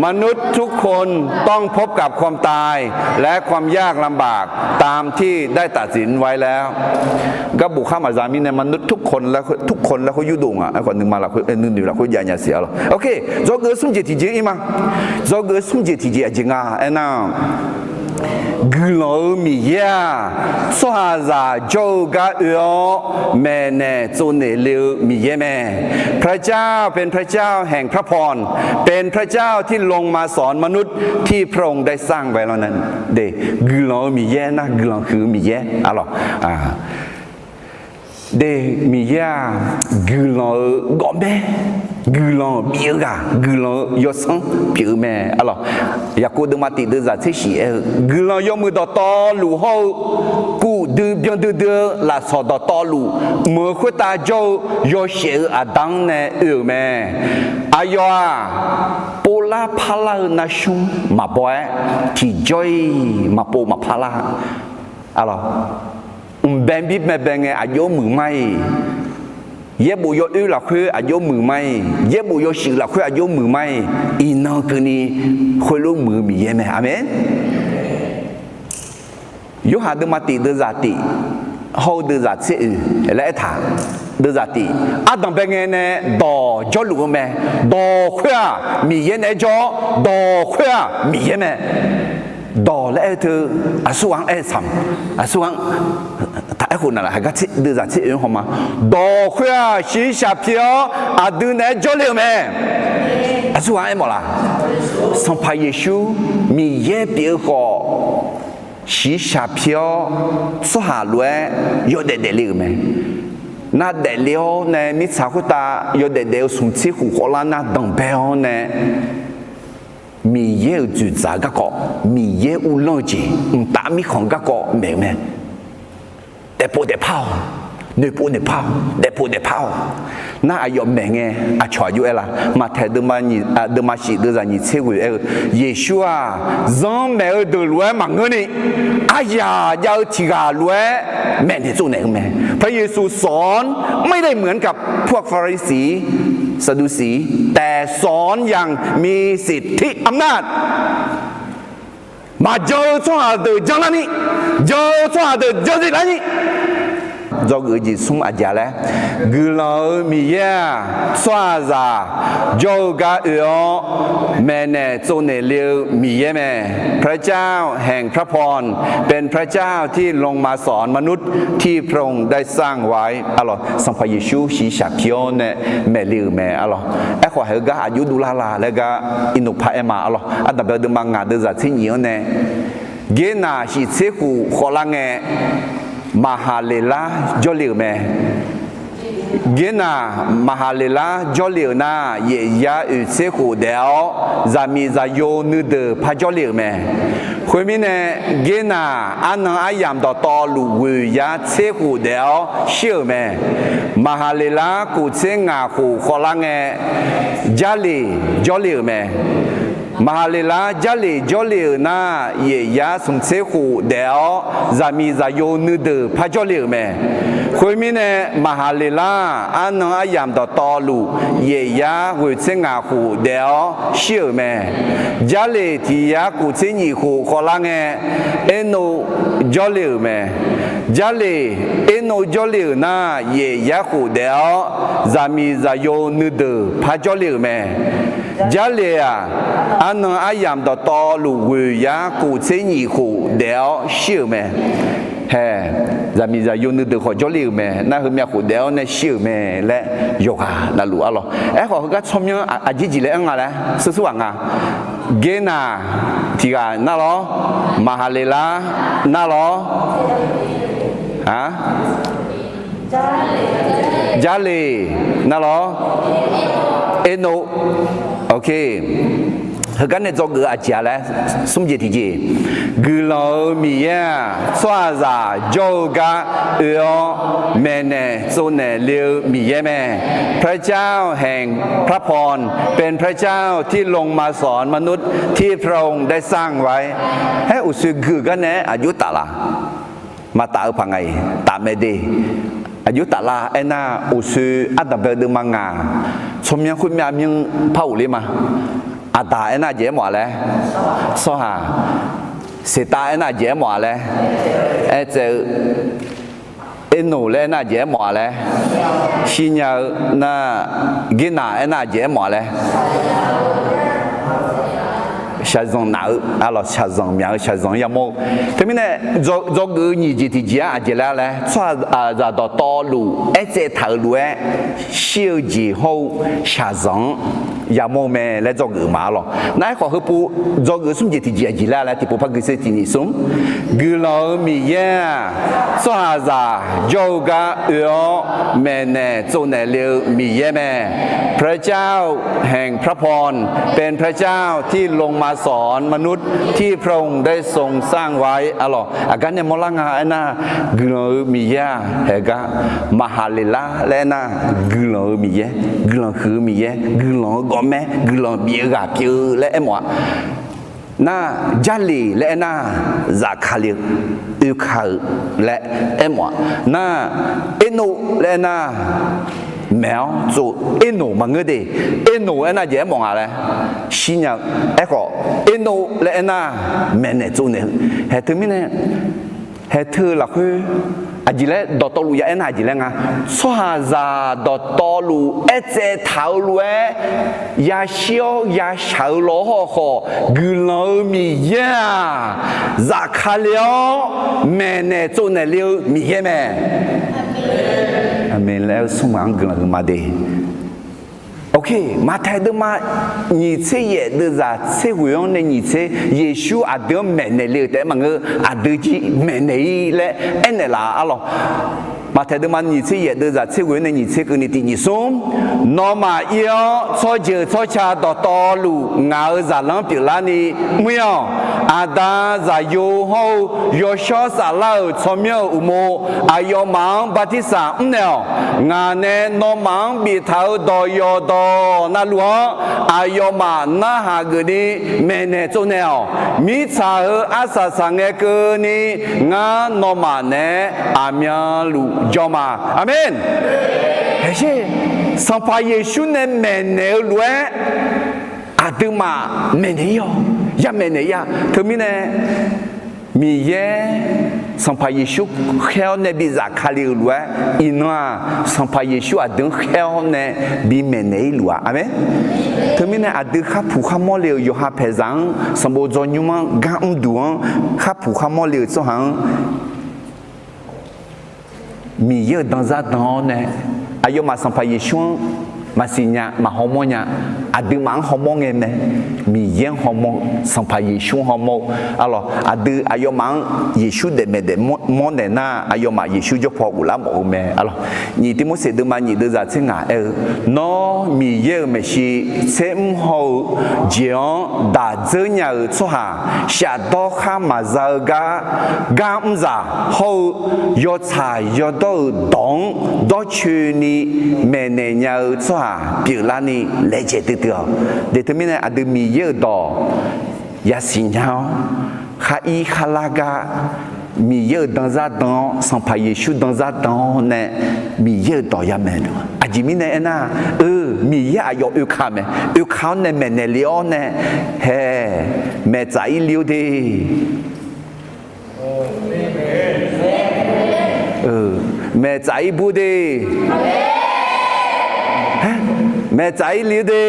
มนุษย์ทุกคนต้องพบกับความตาย และความยากลำบาก ตามที่ได้ตัดสินไว้แล้ว Garbof khar maqza mirnae มนุษย์ทุกคน laer khoer yurdov nga. Aerkhawf nuima lafkhoer, nuinoeq lafkhoer jav nya siq-a lawq. Ok, dzawgeuf-eu smr jeq tiqjeq-ir ma. Dzawgeuf-eu smr jeq tiqjeq aqjeq nga aernar, guiqlanq-eu Miqyaer-aq, tsawrhaqzaq jawr-eu gar oe-awr maeqnaeq tsovnaeq le-eu Miqyaer mae. พระเจ้าเป็นพระเจ้าแห่งพระพร เป็นพระเจ้าที่ลงมาสอนมนุษย์ที่พระองค์ได้สร้างไว้แล้วนั้น Guiqlanq-eu Miqyaer nar, guiqlanq huiq-eu Miqyaer, arlawq. De, Miqyaer-aq, guiqlanq-eu gawqmaer, guiqlanq bif-eu ghaq, guiqlanq-eu yawsanr pyeuf-eu mae, arlawq. Yaqkov deuvma tiq deuv zaq tser shif aer-eu, guiqlanq yawmuiq dawqtawvluf hawr-eu, kuvdui byandui dui-eu lafsawq dawqtawvluf meuq-eu khoertav jawr-eu yawshaef-eu aqda-anr nae oe-euq mae. Aqyawf-aq, povlar parlar-eu narsmr maqbaw-aer, tiqjawr-iq maqpov maqpar lar. Arlawq, mqbae bir baebae ngae aqjox muiq ma-iq, yaerbof yawoer lafkhoer aqjox muiq ma-iq, yaerbof yawshuif lafkhoer aqjox muiq ma-iq, iqnan keuvni khoerlof muiq-eu Miqyaer mae. Aqmeq. Yorhaq deuvma tif deuvzaq tif hawr-eu deuvzaq tser oeq laer aertaq. Deuvzaq tif, ardanq bae ngae nae dawq jawrluf-eu mae. Dawq khoer-aq Miqyaer naeq-aer jawr-awr, dawq khoer-aq Miqyaer mae. Dawq laer aer-eu teu, aqsurghaq-anr aer-eu tsaq, aqsurghaq-anr taq aerkhof naqlaf, haqgar deuvzaq tser oeq-anr haw ma. Dawq khoer-aq shiqshaq pyeuf-awr aqdui naeq-aer jawrle-euq mae. Aqsurghaq-anr aermawf laf? Sanqpaq Yeqsur Miqyaer pyeuf-eu khawf, shiqshaq pyeuf-awr tsawrhaq lof-aer yawdaef daefle-euq mae. Nar daefle-awr nae mirtsaq khoertav yawdaef daef-eu smq tser khof khawvlar nar danqbae-awr nae, Miqyaer-euq dzoeqdzaq garkawv, Miqyaer uvlanr-eu jeq mqtav mirkhanq garkawv maeq-eu mae. Daefpov daefpar-awq, noeqpov noeqpar-awq, daefpov daefpar-awq. Nar aqyawf maeq ngae aqcawq aqjox aer la? Maqtaeq deuvma shif deuvzaq nyiq tser ghoeq aer-eu, Yeqsur-aq, zanmaeq-eu deuq lof-aer maqngeurni, aryaq jav-eu tiq ghaq lof-aer maeqnaeq tsovnaeq-eu mae. พระเยซูสอนไม่ได้เหมือนกับพวกฟาริสี สะดูสี แต่สอนอย่างมีสิทธิอำนาจ Maqjan-eu tsawrhaq deuq janlarni, jan-eu tsawrhaq deuq janzif larni. Dzawgeuf jeq smr aqjeq laer, guiqlanq-euq Miqyaer-aq, tsawrhaqzaq jawr-eu gar oe-awr maeqnaeq tsovnaeq le-eu Miqyaer mae. พระเจ้าแห่งพระพร เป็นพระเจ้าที่ลงมาสอนมนุษย์ที่พระองค์ได้สร้างไว้ Arlawq, Sanqpaq Yeqsur shiqshaq pyeuf-awr nae maeqle-euq mae. Arlawq, aerkhawf heugar aqjox dovlar la laer gar iqnoq paq-aer ma. Arlawq, ardanqbae deuvma ngaq deuvzaq tser nyiq-anr nae, Gernar shiq tser khof khawvlar ngae, Maqhaqleqlar jawrle-euq mae. Gernar Maqhaqleqlar jawrle-euq nar, yaefyar oeq tser khof daef-awr, zaqmiq zaqyo nuideuq par jawrle-euq mae. Khoermirnae, Gernar arnan aryamq dawqtawvluf ghoeq yar tser khof daef-awr shir-euq mae. Maqhaqleqlar kof tser ngaq khof khawvlar ngae, Jarleq jawrle-euq mae. Maqhaqleqlar Jarleq jawrle-euq nar, yaefyar smq tser khof daef-awr, zaqmiq zaqyo nuideuq par jawrle-euq mae. Khoermirnae, Maqhaqleqlar arnan aryamq dawqtawvluf yaefyar ghoeq tser ngaq khof daef-awr shir-euq mae. Jarleq tiq yar kof tser nyiq khof khawvlar ngae, Ernov jawrle-euq mae. Jarleq Ernov jawrle-euq nar, yaefyar khof daef-awr, zaqmiq zaqyo nuideuq par jawrle-euq mae. Jarleq-aq, arnan aryamq dawqtawvluf ghoeq yar kof tser nyiq khof daef-awr shir-euq mae. Hae, zaqmiq zaqyo nuideuq khawf jawrle-euq mae. Nar heumyav khof daef-awr nae shir-euq mae laer yawqghaq navluf. Arlawq, aerkhawf heugar tsawrmyanr aqjeq jeq laer anr nga laer, sursur ghaq nga. Gernar tiq ghaq nar lawr, Maqhaqleqlar nar lawr, a, Jarleq nar lawr, Ernov. Heugar nae dzawgeuf-eu aqjeq-a laer, smr jeq tiqjeq, guiqlanq-euq Miqyaer-aq, tsawrhaqzaq jawr-eu gar oe-awr maeqnaeq tsovnaeq le-eu Miqyaer mae. พระเจ้าแห่งพระพร เป็นพระเจ้าที่ลงมาสอนมนุษย์ที่พระองค์ได้สร้างไว้ Aer, uqshoe gui-euq gar nae-aer aqjox taf la? Maqtaf-eu paq nga-iq taf mae de. Aqjox taf la aernar, uqshoe ardanqbae deuvma ngaq tsawrmyanr khoermyav myanr par ghofler ma. Aqdaq aernar aqjeq aermawf-a laer, tsawrhaq, seqtav aernar aqjeq aermawf-a laer, aertsaev-eu, Ernov laer aernar aqjeq aermawf-a laer, shirnya-eu nar, Gernar aernar aqjeq aermawf-a laer, shaqzanq naf-eu, arlawq, shaqzanq myaq-eu, shaqzanq-anr yamawr-eu. Teumirnae, dzawgeuf-eu nyiq jeq tiqjeq-anr aqjeq laer laer, tsawrhaqzaq dawqtawvluf aertsaev taq-euq lof-aer shir-eu jeq hawr-eu shaqzanq-anr yamawr-eu mae laer dzawgeuf-euq ma. Arlawq, nar aerkhawf heupov dzawgeuf-eu smr jeq tiqjeq aqjeq laer laer tiqpov par gui ser tiqnyiq smr. Guiqlanq-euq Miqyaer-aq, tsawrhaqzaq jawr-eu gar oe-awr maeqnaeq tsovnaeq le-eu Miqyaer mae. พระเจ้าแห่งพระพรเป็นพระเจ้าที่ลงมาสอนมนุษย์ที่พระองค์ได้ทรงสร้างไว้ Arlawq, aqgar nae mawrlar nga aernar, guiqlanq-euq Miqyaer-aq, haeq gar, Maqhaqleqlar laer aernar, guiqlanq-euq Miqyaer, guiqlanq huiq-eu Miqyaer, guiqlanq-eu gawqmaer, guiqlanq bif-eu ghaq pyeuf-eu laer aermawf-a. Nar, Jarlif laer aernar, zafkale-eu, oeka-eu laer aermawf-a. Nar, Ernov laer aernar, maeq-awr tsov, Ernov maqngeur de. Ernov aernar jeq aermawf nga laer shirnya-eu. Aerkhawf, Ernov laer aernar, maeqnaeq tsovnaeq-eu. Haeq teumirnae, haeq teu-eu lafkhoer aqjeq laer dawqtawvluf ya aernar aqjeq laer nga. Tsawrhaqzaq dawqtawvluf aertsaev taq-eu lof-aer yashir-awr yashaq-eu law hawrkhawf, guiqlanq-eu Miqyaer-aq, zafkale-awr maeqnaeq tsovnaeq le-eu Miqyaer mae. Aqmeq laer-eu smr maq-anr guiqlanq huiqma de. Ok, Maqtaeq deuvma nyiq tser yaef deuvzaq tser ghoeq-anr nae nyiq tser, Yeqsur aqdui-anr maeqnaeq le-euq taef-aer maqngeur, aqdui jir maeqnaeq-ir laer aernaeq laf-a arlawq. Maqtaeq deuvma nyiq tser yaef deuvzaq tser ghoeq-anr nae nyiq tser keuvni tiq nyiq smr, nawmaf ir-awr tsawrjeuq tsawrca dawqtawvluf ngaq-euq zaqlanr pyeuflarni mr-ir-awq. Aqda, Zaqyo hawr-eu Yawshawr Saflar-euq tsawrmyanr-euq uqmov aqyawfmaf-anr bartirsaq mrnaeq-awq. Ngaq nae nawmaf-anr biftaq-euq dawq yawqdawq navluf-anr aqyawfmaf narhaq geufni maeqnaeq tsovnaeq-awq. Mirtsaq heu arsaq saqngae keuvni ngar nawmaf naeq-aer aqmyanluf jawr ma. Aqmeq. Haeqsher, Sanqpaq Yeqsur nae maeqnaeq-eu lof-aer aqduimaf maeqnaeq-ir-awq, ya maeqnaeq-ir-a. Teumirnae Miqyaer Sanqpaq Yeqsur khaer-awr nae bi zafkale-euq lof-aer, iqnan-aq Sanqpaq Yeqsur aqdui-anr khaer-awr nae bi maeqnaeq-ir luf-a. Aqmeq. Teumirnae aqdui kharpuq kharmawr le-euq yawqha paeqzaq-anr sanqbof dzawnymr-anr gar mrduq-anr kharpuq kharmawr le-euq tsawrhaq-anr Miqyaer-euq danzar dan-awr nae, aqyawfmaf Sanqpaq Yeqsur-anr maqsiq nya, maqhaw mawr nya. Aqduimaf-anr haw mawr ngae mae. Miqyaer-anr haw mawr-eu, Sanqpaq Yeqsur-anr haw mawr-eu arlawq. Aqdui aqyawfmaf-anr Yeqsur daefmaeq daefmawr naeq nar, aqyawfmaf Yeqsur jawr paw ghoflar mawf-eu mae arlawq. Nyiq Tirmorseq deuvma nyiq deuvzaq tser ngaq aer-eu, Nawr Miqyaer-euq maeqshi tser mr hawr-eu jeq-anr daq dzeur nya-euq tsawrhaq, shafdawr khar maqza-eu gar, gar mrzaq hawr-eu yawtsaq yawdawr-euq dawq-anr dawrcoeni maeqnaeq nya-eu tsawrhaq pyeuflarni laejae duidui-awq. Deuq teumirnae aqdui Miqyaer-euq dawq yasiq nya-awr, khar ir khar lar gar Miqyaer-euq danzar dan-awr, Sanqpaq Yeqsur danzar dan-awr nae Miqyaer-euq dawq yamaeq-eu. Aqjeq mirnae aernar, eu, Miqyaer aqyawf oeka mae. Oeka-awr nae maeqnaeq le-awr nae, hae, maeqtsaf-ir le-eu de. Maeqtsaf-ir bur de. Maeqtsaf-ir le-eu de.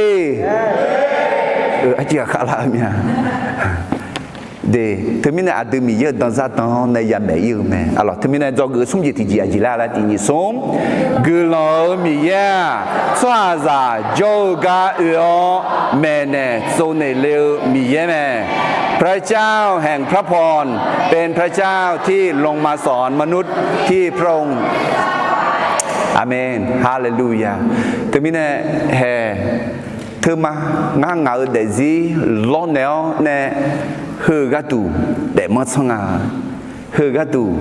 Arciv ghaqkhav lar-eu mya. De, teumirnae aqdui Miqyaer-euq danzar dan-awr nae yamaeq-ir-eu mae arlawq. Teumirnae dzawgeuf-eu smr jeq tiqjeq aqjeq laer laer tiq nyiq smr, guiqlanq-euq Miqyaer-aq, tsawrhaqzaq jawr-eu gar oe-awr maeqnaeq tsovnaeq le-eu Miqyaer mae. พระเจ้าแห่งพระพรเป็นพระเจ้าที่ลงมาสอนมนุษย์ที่พระองค์ Aqmeq, haleluya. Teumirnae, hae, teuma, ngar ngaq-euq daefzir lawrnaeq-awr nae, heu gharduq daefmanr tsanr nga, heu gharduq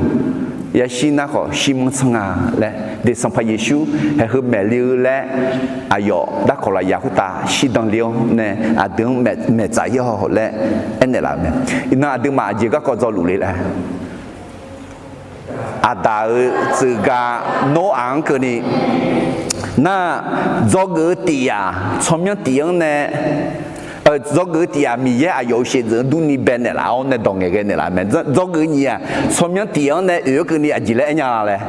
yashir nar khawf shirmanr tsanr nga laer, de Sanqpaq Yeqsur hae heu maeqle-eu laer, aqyawf darkawq lafyaq khoertav shirdan le-awr nae aqdui-anr maeqtsaf-ir-awq laer aernaeq laf-euq mae. Iqnan aqduimaf aqjeq garkawv dzawluf le laer Aqdaq-euq tsuif ga Noraq-anr keuvni, nar, dzawgeuf-eu tiq yaf tsawrmyanr tiq-anr nae, dzawgeuf-eu tiq yaf Miqyaer aqyawf-euq shaqdzeuq-anr durni baenaeq laf-awr nae dawq ngaeqghae naeqlaf mae. Dzawgeuf-eu nyiq yaf tsawrmyanr tiq-anr nae oeq-aer keuvni aqjeq laer aer nya laer,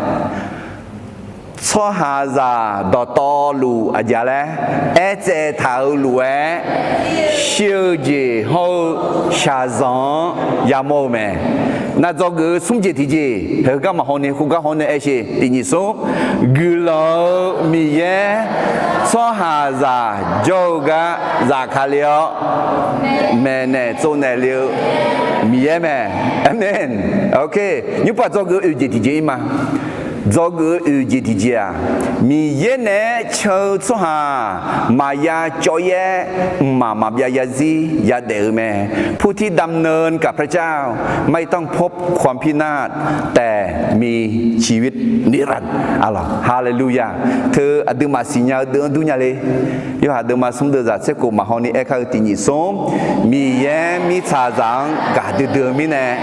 tsawrhaqzaq dawqtawvluf aqjeq laer aertsaev taq-eu lof-aer, shir-eu jeq hawr-eu shaqzanq-anr yamawr-eu mae. Nar, dzawgeuf-eu smr jeq tiqjeq, heugar maqhaw ni khoergar haw nae aer sheq. Tiq nyiq smr, guiqlanq-eu Miqyaer, tsawrhaqzaq jawr-eu gar zafkale-awr maeqnaeq tsovnaeq le-eu Miqyaer mae. Aqmeq. Nymrpov dzawgeuf-eu oeq jeq tiqjeq-ir ma. Dzawgeuf-eu oeq jeq tiqjeq-aq, Miqyaer naeq-aer can-eu tsawrhaq maqya cawv-ir-aer, mqmaq maqbyav zarzir yadaef-eu mae. ผู้ที่ดำเนินกับพระเจ้า ไม่ต้องพบความพินาศ แต่มีชีวิตนิรันดร์ Haleluya. Teu aqduimaf siqnya-eu deuv-anr dur nya le. Yawhaq deuvma smr deuv zaq tser khof maqhaw ni aer kar-eu tiq nyiq smr, Miqyaer mirtsaqzaq-anr gaqdui dui-eu mirnae,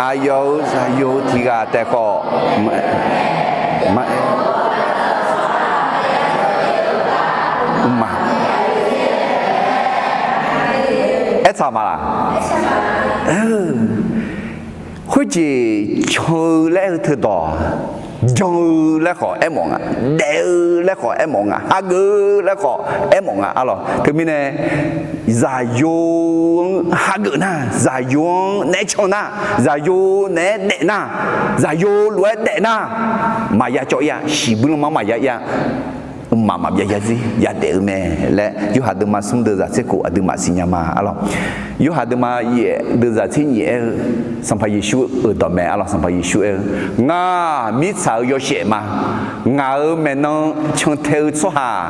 aqyawf-euq zaqyo tiq ghaq taef khawf, ma, ma, aertaq ma laq? Khoerjeq can-eu laer aer-eu teudawq, jan-eu laer khawf aermawf nga, daef-eu laer khawf aermawf nga, hageuf-eu laer khawf aermawf nga arlawq. Teumirnae, zaqyo-anr hageuf nar, zaqyo-anr naeq-aer can nar, zaqyo naeq-aer daef nar, zaqyo lof-aer daef nar, maqya cawv-ir-a, shiqbuir lanma maqya-ir-a, mqmaq maqbyav zarzir yadaef-eu mae laer, Yorhaq deuvma smr deuv zaq tser khof aqduimaf siqnya ma arlawq. Yorhaq deuvma yaef deuv zaq tser nyiq aer-eu, Sanqpaq Yeqsur-euq dawqmaeq arlawq. Sanqpaq Yeqsur aer-eu, Ngar mirtsaq-euq yawshaef ma. Ngaq-euq maeqnan cantae-eu tsawrhaq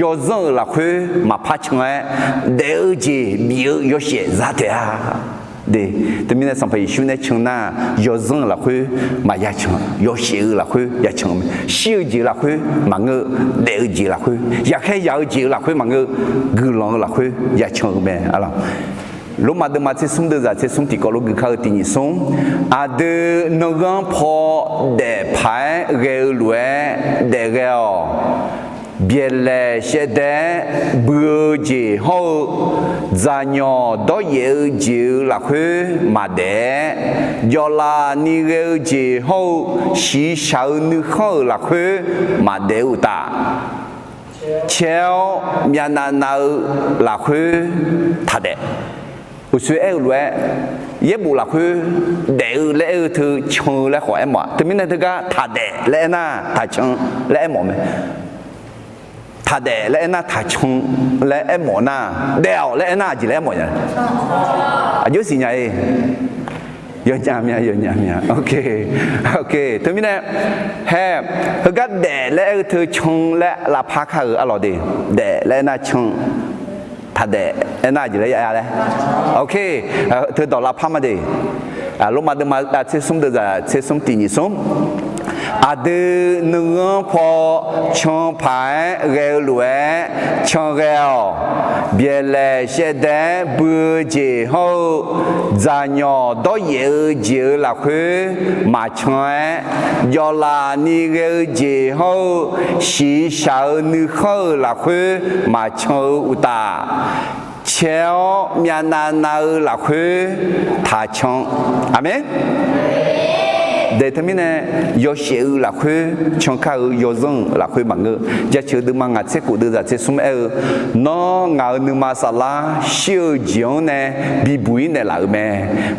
yawzanr-euq lafkhoer maqpar can-aer, daef-eu jeq bif-eu yawshaef za taef-a. Teumirnae Sanqpaq Yeqsur nae can nar, yawzanr-euq lafkhoer maqya can, yawshaef-eu lafkhoer ya can-eu mae. Shir-eu jeq lafkhoer maqngeur-eu, daef-eu jeq lafkhoer, yaqkhaer yaq-eu jeq-eu lafkhoer maqngeur-eu, guiqlanq-eu lafkhoer ya can-eu mae arlawq. Lormav deuvma tser smr deuv zaq tser smr tiqkawv lof gui kar-eu tiq nyiq smr, aqdui nanganr paw daef paq-aer ghae-eu lof-aer daef ghae-awq. Byaeqlaeq shaevdaev-aer bui-eu jeq hawr-eu, dzaqnyawq dawryaef-eu jeq-eu lafkhoer maqdaef-aer, jawvlaf ni ghae-eu jeq hawr-eu, shiqshaq-eu nuikhanr-euq lafkhoer maqdaef-eu uqtaf, caer-awr myavnav nav-eu lafkhoer taqdaef. Uqshoe aer-eu lof-aer, yaerbof lafkhoer daef-eu laer aer-eu teu can-eu laer khawf aermawf-a. Teumirnae teugar taqdaef laer aernar taqcan laer aermawf mae. Taqdaef laer aernar taqcan laer aermawf nar, daef-awq laer aernar aqjeq laer aermawf nya? Aqjox siqnya-ir. Yawnya mya, yawnya mya. Teumirnae, hae, heugar daef laer aer-eu teu can laer lavpar kar-euq arlawq de. Daef laer aernar can, taqdaef aernar aqjeq laer ya laer. Teu dawq lavpar ma de. Lormav deuvma tser smr deuv zaq tser smr tiq nyiq smr. Aqdui nanganr paw can paq-aer ghae-eu lof-aer can ghae-awq. Byaeqlaeq shaevdaev-aer bui-eu jeq hawr-eu, dzaqnyawq dawryaef-eu jeq-eu lafkhoer maqcan-aer, jawvlaf ni ghae-eu jeq hawr-eu, shiqshaq-eu nuikhanr-euq lafkhoer maqcan-eu uqtaf, caer-awr myavnav nav-eu lafkhoer taqcan. Aqmeq. Daef teumirnae, yawshaef-eu lafkhoer can kar-eu, yawzanr-euq lafkhoer maqngeur. Jaceuq deuvma ngaq tser khof deuv zaq tser smr aer-eu, Nawr ngaq-euq nuima saflar shir-eu jeq-anr nae bibuq-ir naeqlaf-euq mae.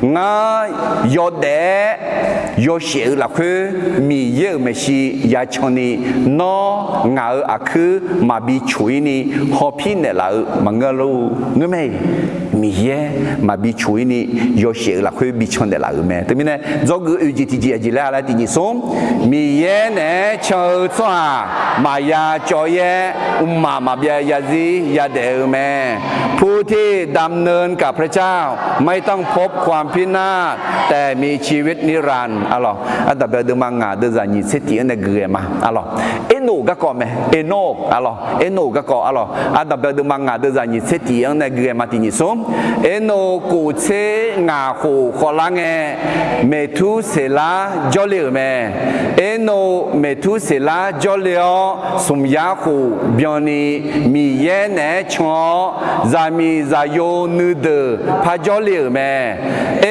Ngar yawdaef-aer yawshaef-eu lafkhoer Miqyaer-euq maeqshi yacan ni, nawr ngaq-euq aqkuir maqbi coq-ir ni hawpir naeqlaf-eu maqngeur lor. Ngeur mae-iq, Miqyaer maqbi coq-ir ni yawshaef-eu lafkhoer bi can naeqlaf-euq mae. Teumirnae dzawgeuf oeq jeq tiqjeq aqjeq laer-a laer tiq nyiq smr, Miqyaer naeq-aer can-eu tsawrhaq maqya cawv-ir-aer, mqmaq maqbyav zarzir yadaef-eu mae. ผู้ที่ดำเนินกับพระเจ้า ไม่ต้องพบความพินาศ แต่มีชีวิตนิรันดร์ arlawq. Ardanqbae deuvma ngaq deuv zaq nyiq tser tiq-anr nae gui ghae ma arlawq. Ernoq garkawv mae, Ernoq arlawq. Ernoq garkawv arlawq. Ardanqbae deuvma ngaq deuv zaq nyiq tser tiq-anr nae gui ghae ma tiq nyiq smr. Ernoq kof tser ngaq khof khawvlar ngae, Meqturseqlar jawrle-euq mae. Ernoq Meqturseqlar jawrle-awr, smq yar khof byanni Miqyaer naeq-aer can-awr, zaqmiq zaqyo nuideuq par jawrle-euq mae.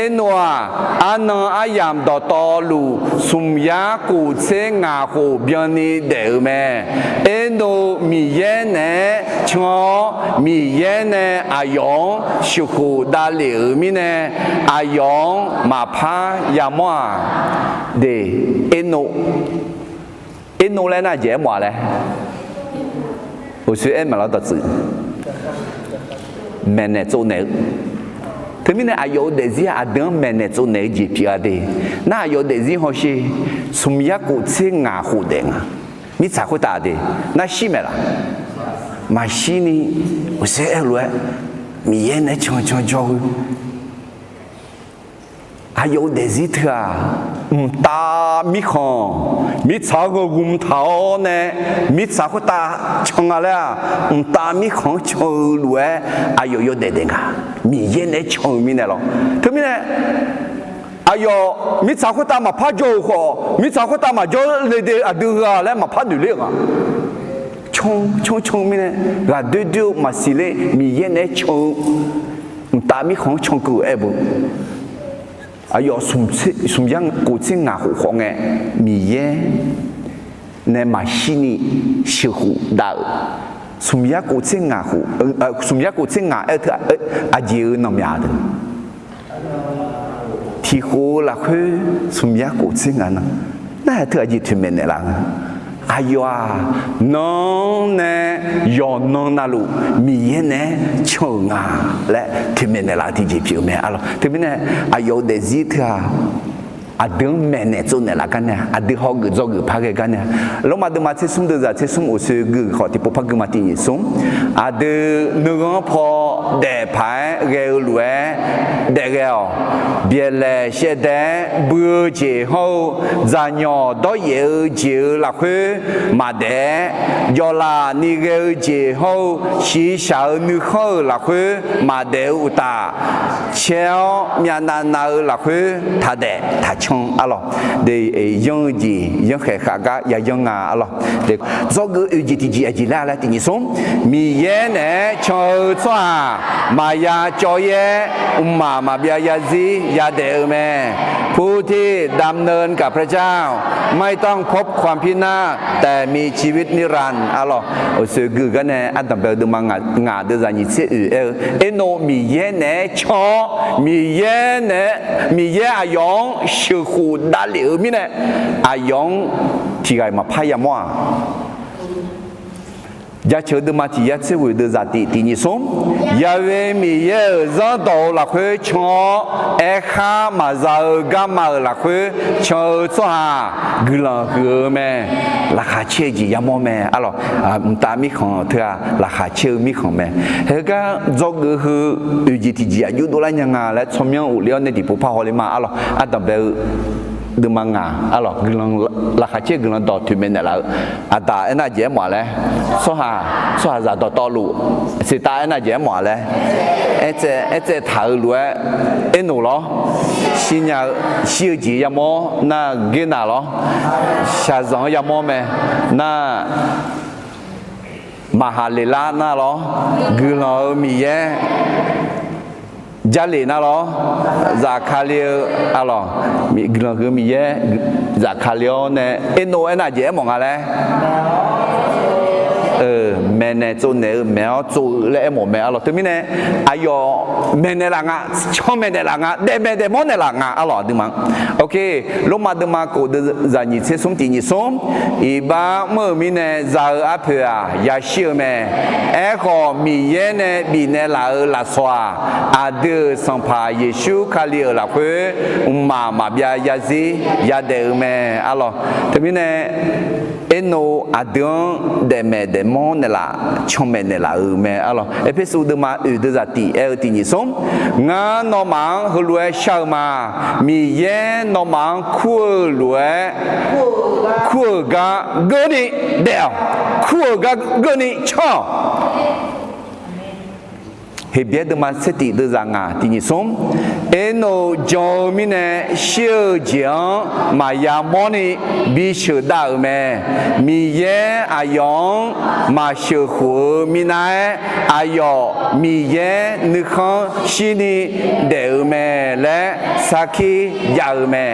Ernoq-aq, arnan aryamq dawqtawvluf smq yar kof tser ngaq khof byanni daef-euq mae. Ernoq Miqyaer naeq-aer can-awr, Miqyaer nae aqyawf-anr sheuqkhof davlef-euq mirnae, aqyawf-anr maqpar yamawr-aq. De, Ernoq, Ernoq laer nar aqjeq aermawf-a laer, uqshoe aer maeq lawr dawqtsuif maeqnaeq tsovnaeq-eu Teumirnae aqyawf-euq daefzir aqdui-anr maeqnaeq tsovnaeq-eu jeq pyeuf-a de. Nar aqyawf-euq daefzir hawsher, smq yar kof tser ngaq khof daef nga. Mirtsaq khoertav de, nar shir maeq laf? Maqshir ni, uqsaer aer-eu lof-aer, Miqyaer naeq-aer can can jawr-eu Aqyawf-euq daefzir teu-aq, mqtav mirkhanq, mirtsaq-anr ghawqgmq taq-awr nae, mirtsaq khoertav can nga laer-aq, mqtav mirkhanq-anr can-eu lof-aer aqyawf yawdaef daef nga. Miqyaer naeq-aer can-eu mirnae lawr. Teumirnae, aqyawf mirtsaq khoertav maqpar jawr-euq khawf, mirtsaq khoertav maqjawr le de aqdui heu-aq laer maqpar noeq ler-euq nga. Can can can-eu mirnae, ghaqdoer doer-eu maqsiq ler, Miqyaer naeq-aer can-eu mqtav mirkhanq-anr cankeuv-eu aer beu. Aqyawf smq yar kof tser ngaq khof khawf ngae, Miqyaer nae maqshir ni sheuqkhof dav-euq, smq yar kof tser ngaq khof, smq yar kof tser ngaq aer-eu teu aqjeq-euq nanqmyaq deuq, tiqkhof-eu lafkhoer smq yar kof tser ngaq nan, nar-aq teu aqjeq toeqmaeq naeqlaf nga. Aqyawf-aq, nan-anr nae yawqnan navluf Miqyaer naeq-aer can-euq nga laer toeqmaeq naeqlaf-eu tiqjeq pyeuf-eu mae arlawq. Teumirnae aqyawf-euq daefzir teu-aq, aqdui-anr maeqnaeq tsovnaeq laf gar nae-a, aqdui hawgeuf dzawgeuf par ghae gar nae-a. Lormav deuvma tser smr deuvzaq tser smr oqsoeq gui khawf tiqpov par gui ma tiqnyif smr. Aqdui nuighanr paw daef paq-aer ghae-eu lof-aer daef ghae-awq. Byaeqlaeq shaevdaev-aer bui-eu jeq hawr-eu, dzaqnyawq dawryaef-eu jeq-euq lafkhoer maqdaef-aer, jawvlaf ni ghae-eu jeq hawr-eu, shiqshaq-eu nuikhanr-euq lafkhoer maqdaef-eu uqtaf, caer-awr myavnav nav-eu lafkhoer taqdaef taqcan arlawq. Yanr-eu jeq yanrkhaeq khav gar yayanr nga arlawq. Dzawgeuf oeq jeq tiqjeq aqjeq laer laer tiqnyif smr. Miqyaer naeq-aer can-eu tsawrhaq maqya cawv-ir-aer, mqmaq maqbyav zarzir yadaef-eu mae. ผู้ที่ดำเนินกับพระเจ้า ไม่ต้องพบความพินาศ แต่มีชีวิตนิรันดร์ arlawq. Oqsoeq gui gar nae ardanqbae-eu deuvma ngaq deuvzaq nyiq tser oeq aer-eu, aernaeq-eu Miqyaer naeq-aer can-awr, Miqyaer naeq-aer, Miqyaer aqyawf-anr sheuqkhof davlef-eu mirnae, aqyawf-anr tiqghaq-iq maqpar yamawr-aq. Jaceuq-eu deuvma tiq yar tser ghoeq deuvzaq tiq tiqnyif smr. Yaqve Miqyaer-euq zanrdawq-eu lafkhoer can-awr, aerkhar maqza-eu garma-euq lafkhoer can-eu tsawrhaq guiqlanq huiq-eu mae. Laqkhaq caer-eu jeq yamawr mae arlawq. Mqtav mirkhanq teu-aq laqkhaq caer-eu mirkhanq mae. Heugar dzawgeuf heu oeq jeq tiqjeq aqjox dovlar nya nga laer tsawrmyanr ghofle-awr nae tiqpov par hawle ma arlawq. Ardanqbae-eu deuvma ngaq arlawq, guiqlanq, laqkhaq caer guiqlanq dawq toeqmaeq naeqlaf-eu. Aqdaq aernar jeq aermawf-a laer, tsawrhaq, tsawrhaqzaq dawqtawvluf, seqtav aernar jeq aermawf-a laer, aertsaev, aertsaev taq-eu lof-aer, aernoeq lawr, shirnya-eu, shir-eu jeq yamawr nar, gernaq lawr, shaqzanq-anr yamawr mae nar, maqhaq leqlar nar lawr, guiqlanq-eu Miqyaer, Jarlif nar lawr, zafkale-eu arlawq, guiqlanq huiq-eu Miqyaer, zafkale-awr nae, aernaeq aernar jeq aermawf nga laer, maeqnaeq tsovnaeq-eu maeq-awr tsov-eu laer aermawf mae arlawq. Teumirnae aqyawf maeqnaeq laf nga, can maeqnaeq laf nga, daefmaeq daefmawr naeqlaf nga arlawq aqduimaf. Oke, Lormav deuvma kof deuvzaq nyiq tser smr tiq nyiq smr. Iqbax mr-euq mirnae za-eu arpoeq-aq yashir-eu mae. Aerkhawf Miqyaer nae bifnaeq laf-euq lafsawq-aq, aqdui-euq Sanqpaq Yeqsur Kali-euq lafkhoer mqmaq maqbyav zarzir yadaef-eu mae arlawq. Teumirnae aernaeq-eu aqdui-anr daefmaeq daefmawr naeqlaf, can maeqnaeq laf-euq mae arlawq. Erpersu deuvma oeq deuvzaq tiq aer-eu tiq nyiq smr. Ngar nawmaf-anr heulof-aer shar-eu ma. Miqyaer nawmaf-anr kur-eu lof-aer, kur-euq gar geurni daef-awq. Kur-euq gar geurni canr-awq. Heqbyaer deuvma tser tiq deuvzaq ngaq tiq nyiq smr. Aernaeq-eu jan-eu mirnae shir-eu jeq-anr maqya mawrni bisheuq dav-euq mae. Miqyaer aqyawf-anr maqsheuq khof-eu minav-aer, aqyawf Miqyaer nuikhanr shirni daef-eu mae laer sarkir jav-eu mae.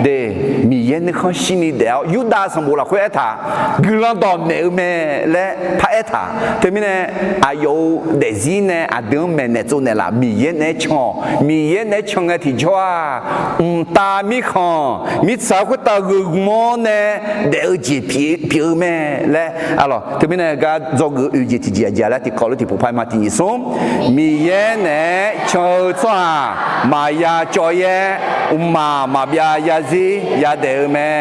De, Miqyaer nuikhanr shirni daef-awr Yurdav sanqbof lafkhoer aertaq, guiqlanq dawqmaeq-eu mae laer paraer taq. Teumirnae aqyawf-euq daefzir nae aqdui Miqyaer-anr maeqnaeq tsovnaeq laf, Miqyaer naeq-aer can-awq. Miqyaer naeq-aer can ngae tiqjawr-aq, mqtav mirkhanq mirtsaq khoertav gheuqmawr nae daef-eu jeq pyeuf-eu mae laer, arlawq, teumirnae gar dzawgeuf oe jeq tiqjeq aqjeq laer tiqkawv lof tiqpov paq ma tiq nyiq smr. Miqyaer naeq-aer can-eu tsawrhaq maqya cawv-ir-aer, mqmaq maqbyav yarzir yadaef-eu mae.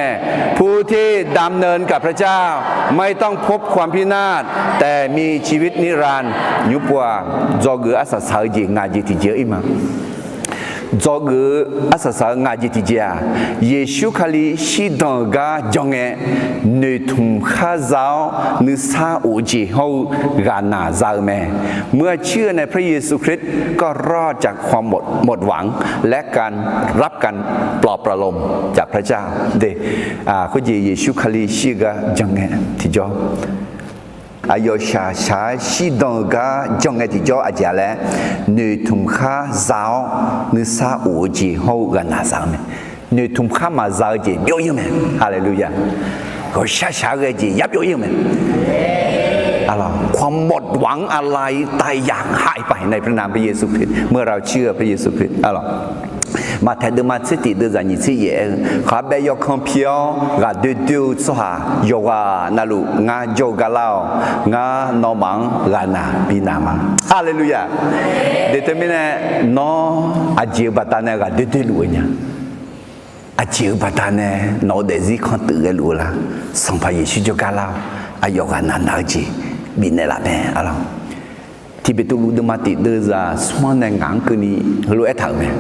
ผู้ที่ดำเนินกับพระเจ้า ไม่ต้องพบความพินาศ แต่มีชีวิตนิรันดร์ nymr pov-aq, dzawgeuf arsaq saq-eu jeq ngaq jeq tiqjeq-ir ma. Dzawgeuf arsaq saq-eu ngaq jeq tiqjeq-aq, Yeqsur Kali shirdan-euq gar jan ngae, noeqtmq khar za-awr nuisar of-eu jeq hawr-eu ghaqnaq za-eu mae. เมื่อเชื่อในพระเยซูคริสต์ ก็รอดจากความหมดหวัง และการรับการปลอบประโลมจากพระเจ้า khoerjeq Yeqsur Kali shir-eu gar jan ngae tiqjawr, aqyawf shaqshaq-aer shirdan-euq gar jan ngae tiqjawr aqjeq-a laer, noeqtmq khar za-awr nuisar of-eu jeq hawr-eu ghaqnaq za-eu mae. Noeqtmq khar maqza-eu jeq byov-ir-eu mae. Haleluya! Ghawqshaq shaq-aer ghae jeq yar byov-ir-eu mae. ความหมดหวังอะไร แต่อยากให้ไปในพระนามพระเยซูคริสต์ เมื่อเราเชื่อพระเยซูคริสต์ Maqtaeq deuvma tser tiq deuv zaq nyiq tser yaef-aer-eu, khabae yawkanr pi-awr ghaqdoer doer-eu tsawrhaq yawqghaq navluf ngar jawr-eu gar lar-awq. Ngar nawmaf-anr ghaqnaq bi naq ma. Haleluya! Deuq teumirnae, nawr aqjeq-eu baqdanae ghaqdoer doer luf-eu nya? Aqjeq-eu baqdanae nawq-eu daefzir kanr tuif ghae luf-eu la? Sanqpaq Yeqsur jawrgar lar-awq. Aqyawf ghaqnaq naq-eu jeq bifnaeq laf mae, arlawq. Tiq Beqtuvluv deuvma tiq deuv zaq smr-anr nae ngaq-anr keuvni heulof-aer taq-euq mae.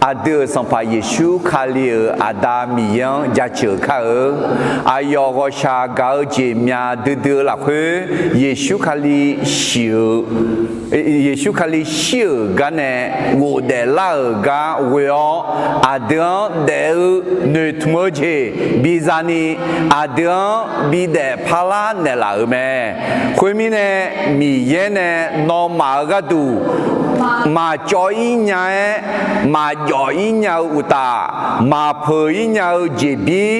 Aqdui-euq Sanqpaq Yeqsur Kali-euq Aqda Miqyaer-anr jaceuq kar-eu, aqyawf ghawqshaq gaq-eu jeq myav duidui-eu lafkhoer, Yeqsur Kali shir-eu Yeqsur Kali shir-euq gar nae ghofdaef lar-euq gar ghoe-awr, aqdui-anr daef-eu noeqtmq-eu jeq bizani, aqdui-anr bidaef parlar naeqlaf-euq mae. Khoermirnae, Miqyaer nae nawmaf-euq gharduq maqcawv-ir nya-aer, maqjawf-ir nya-eu uqtaf, maqpeuq-ir nya-eu jeqbir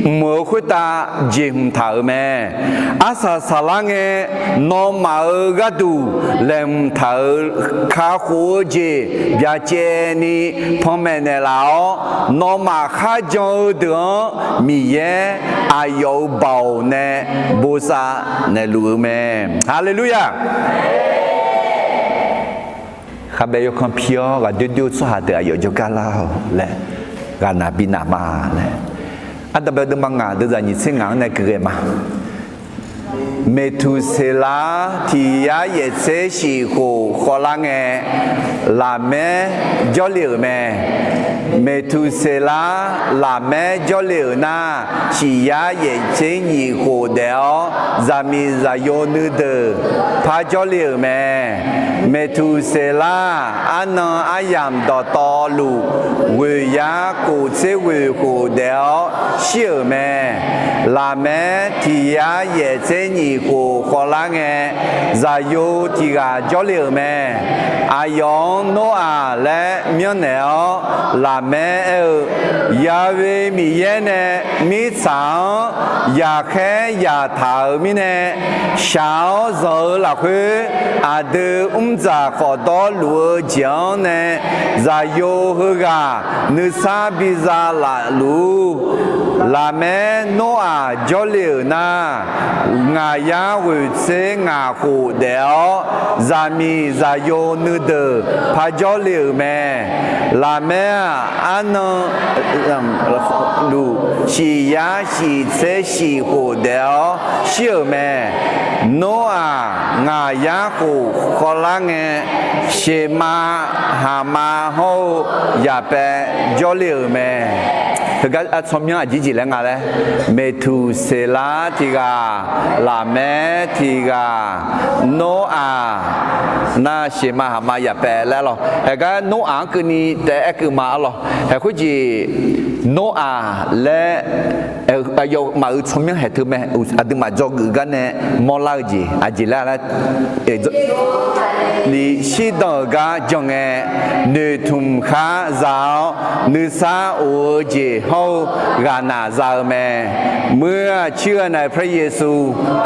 mq-euq khoertav jeqhmq taq-euq mae. Arsaq saqlar ngae, nawmaf-euq gharduq laeqhmq taq-euq kakhof-eu jeq byacaevni panmaeq naeqlaf-awr, nawmaf kharjan-eu deuq-anr Miqyaer aqyawf-euq baoq nae bosav naeqluf-eu mae. Haleluya! Khabae yawkanr pi-awr ghaqdoer doer-eu tsawrhaq deuq aqyawf jawrgar lar-awq laer ghaqnaq bi naq ma laer. Ardanqbae deuvma ngaq deuv zaq nyiq tser ngaq-anr nae keuv ghae ma. Meqtuqseqlar tiq yar yaef tser shif khof khawvlar ngae, Laqmaer jawrle-euq mae. Meqtuqseqlar Laqmaer jawrle-euq nar, shif yar yaef tser nyif khof daef-awr, zaqmiq zaqyo nuideuq par jawrle-euq mae. Meqtuqseqlar arnan aryamq dawqtawvluf, ghoeq yar kof tser ghoeq khof daef-awr shir-euq mae. Laqmaer tiq yar yaef tser nyif khof khawvlar ngae, zaqyo tiq ghaq jawrle-euq mae. Aqyawf-anr Noraq laer myanrnaeq-awr, Laqmaer aer-eu, Ya'we Miqyaer nae mirtsaq-anr yaqkhaer yaqtaq-euq mirnae, shaq-awr zanq-eu lafkhoer aqdui mrdzaq khawf dawrluf-eu jeq-anr nae, zaqyo heughaq nuisar biza laf luf-ur. Laqmaer Noraq jawrle-euq nar, ngaq yar ghoeq tser ngaq khof daef-awr, zaqmiq zaqyo nuideuq par jawrle-euq mae. Laqmaer-aq, arnan luf shif yar shif tser shif khof daef-awr shir-euq mae. Noraq ngaq yar khof khawvlar ngae, Sheqmav Haqmav hawr-eu Yaqpaev jawrle-euq mae. Heugar tsawrmyanr aqjeq jeq laer nga laer, Meqtuqseqlar tiq ghaq, Laqmaer tiq ghaq, Noraq nar Sheqmav Haqmav Yaqpaev laer lawq. Heugar Noraq-anr keuvni taef-aer keuv ma arlawq. Haeq khoerjeq Noraq laer Aqyawfmaf-euq tsawrmyanr haeq teu mae. Aqduimaf dzawgeuf gar nae mawrlar-eu jeq aqjeq laer laer, shirdan-euq gar jan ngae, noeqtmq khar za-awr, nuisar of-eu jeq hawr-eu ghaqnaq za-eu mae. เมื่อเชื่อในพระเยซู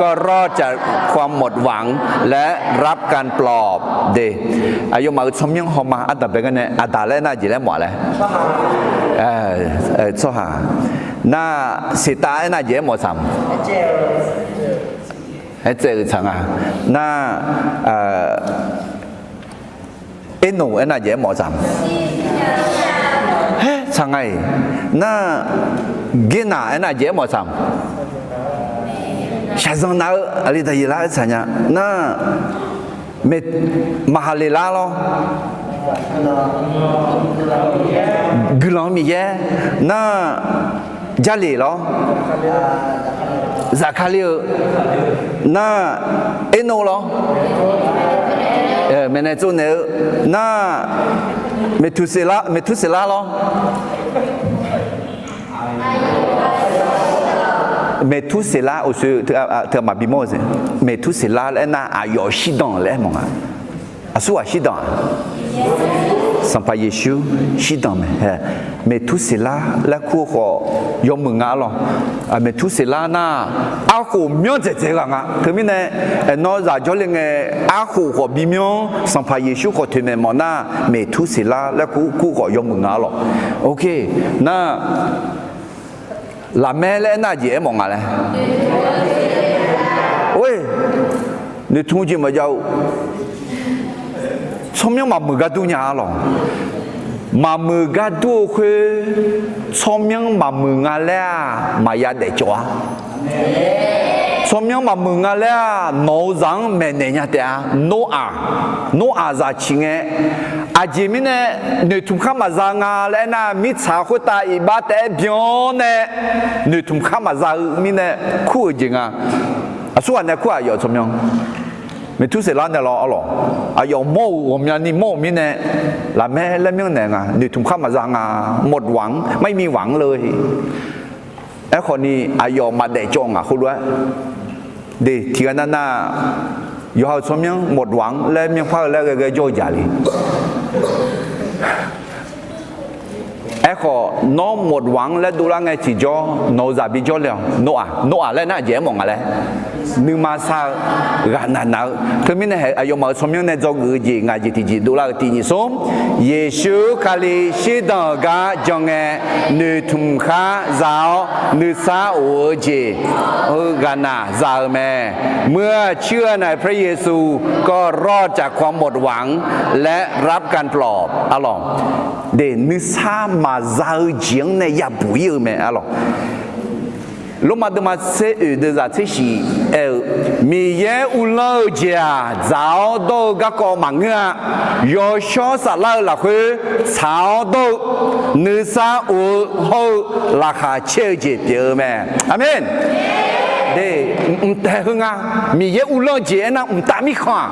ก็รอดจากความหมดหวังและรับการปลอบ de. Aqyawfmaf-euq tsawrmyanr hawma ardanqbae gar nae aqdaq laer aernar jeq laer mawf-a laer, tsawrhaq nar, Seqtav aernar jeq aer mawf tsaq, aertsaev-euq tsaq nga. Nar, Ernoq aernar jeq aer mawf tsaq, aer tsaq nga-iq. Nar, Gernaq aernar jeq aer mawf tsaq, shaqzanq naf-eu aqli daqyeq lar aer tsaq nya. Nar, Maqhaqleqlar lawr, guiqlanq-eu Miqyaer. Nar, Jarlif lawr, Zaqkali-eu. Nar, Ernoq lawr, maeqnaeq tsovnaeq-eu. Nar, Meqtuqseqlar, Meqtuqseqlar lawr, Meqtuqseqlar uqshoe teu maq bimawr-eu, Meqtuqseqlar laer aernar aqyawf shirdan laer aer mawf nga. Aqsurghaq shirdan-aq, Sanqpaq Yeqsur shirdan mae. Meqtuqseqlar laer kur-eu khawf yawmuiq nga arlawq. Meqtuqseqlar nar, arkhof myanr dzaeqdzaeq ghaq nga. Teumirnae, nawr zaq jawrle ngae, arkhof khawf bimyanr, Sanqpaq Yeqsur khawf toeqmaeq mawf nar, Meqtuqseqlar laer kur, kur khawf yawmuiq nga arlawq. Nar, Laqmaer laer aernar jeq aer mawf nga laer, or, noeqtmq jeq maqjav-eu, tsawrmyanr maqmuiq gar dur nya arlawq. Maqmuiq gar dur-eu khoer, tsawrmyanr maqmuiq nga laer-aq maqya daefcawv-a. Tsawrmyanr maqmuiq nga laer-aq nawq-eu zaq-anr maeqnaeq nya taef-a. Noraq, Noraq zaq ciq ngae, aqjeq mirnae noeqtmq khar maqza nga laer aernar, mirtsaq khoertav iqbax taef-aer byan-awr nae noeqtmq khar maqza-eu mirnae kur-eu jeq nga. Aqsurghaq nae kur aqyawf tsawrmyanr, Meqtuqseqlar nae lawr arlawq, aqyawf mawr-euq ghawqmyani mawr-euq mirnae, Laqmaer laer myanrnaeq nga, noeqtmq khar maqza nga, หมดหวัง ไม่มีหวังเลย. Aerkhawf ni aqyawf maqdaef cawv ngaq khoerlof-aer, de tiqghaq nav nav, yawqha-euq tsawrmyanr หมดหวัง laer myanrpar-eu laer ghae ghae jawr-eu jaq le. Aerkhawf nawr หมดหวัง laer dovlar ngae tiqjawr nawq-eu zaq bijawr le-awq. Noraq, Noraq laer nar jeq aer mawf nga laer, nuima sar-eu, ghaqnaq naq-eu. Teumirnae haeq aqyawfmaf-euq tsawrmyanr nae dzawgeuf-eu jeq ngaq jeq tiqjeq dovlar-eu tiqnyif smr, Yeqsur Kali shirdan-euq gar jan ngae, noeqtmq khar za-awr nuisar of-eu jeq-eu ghaqnaq za-eu mae. เมื่อเชื่อในพระเยซูก็รอดจากความหมดหวังและรับการปลอบ arlawq. De nuisar maqza-eu jeq-anr nae yabuq ir-eu mae arlawq. Lormav deuvma tser oeq deuvzaq tser shif aer-eu, Miqyaer uvlanr-eu jeq-aq, dzaq-awr dawr-eu garkawv maqngeur-a. Yawshawr saflar-eu lafkhoer tsaq-awr dawr-eu, nuisar of-eu hawr-eu laqkhaq caer-eu jeq pyeuf-eu mae. Aqmeq. De, mqtaeq heu nga. Miqyaer uvlanr-eu jeq aernar mqtav mirkhanq-aq,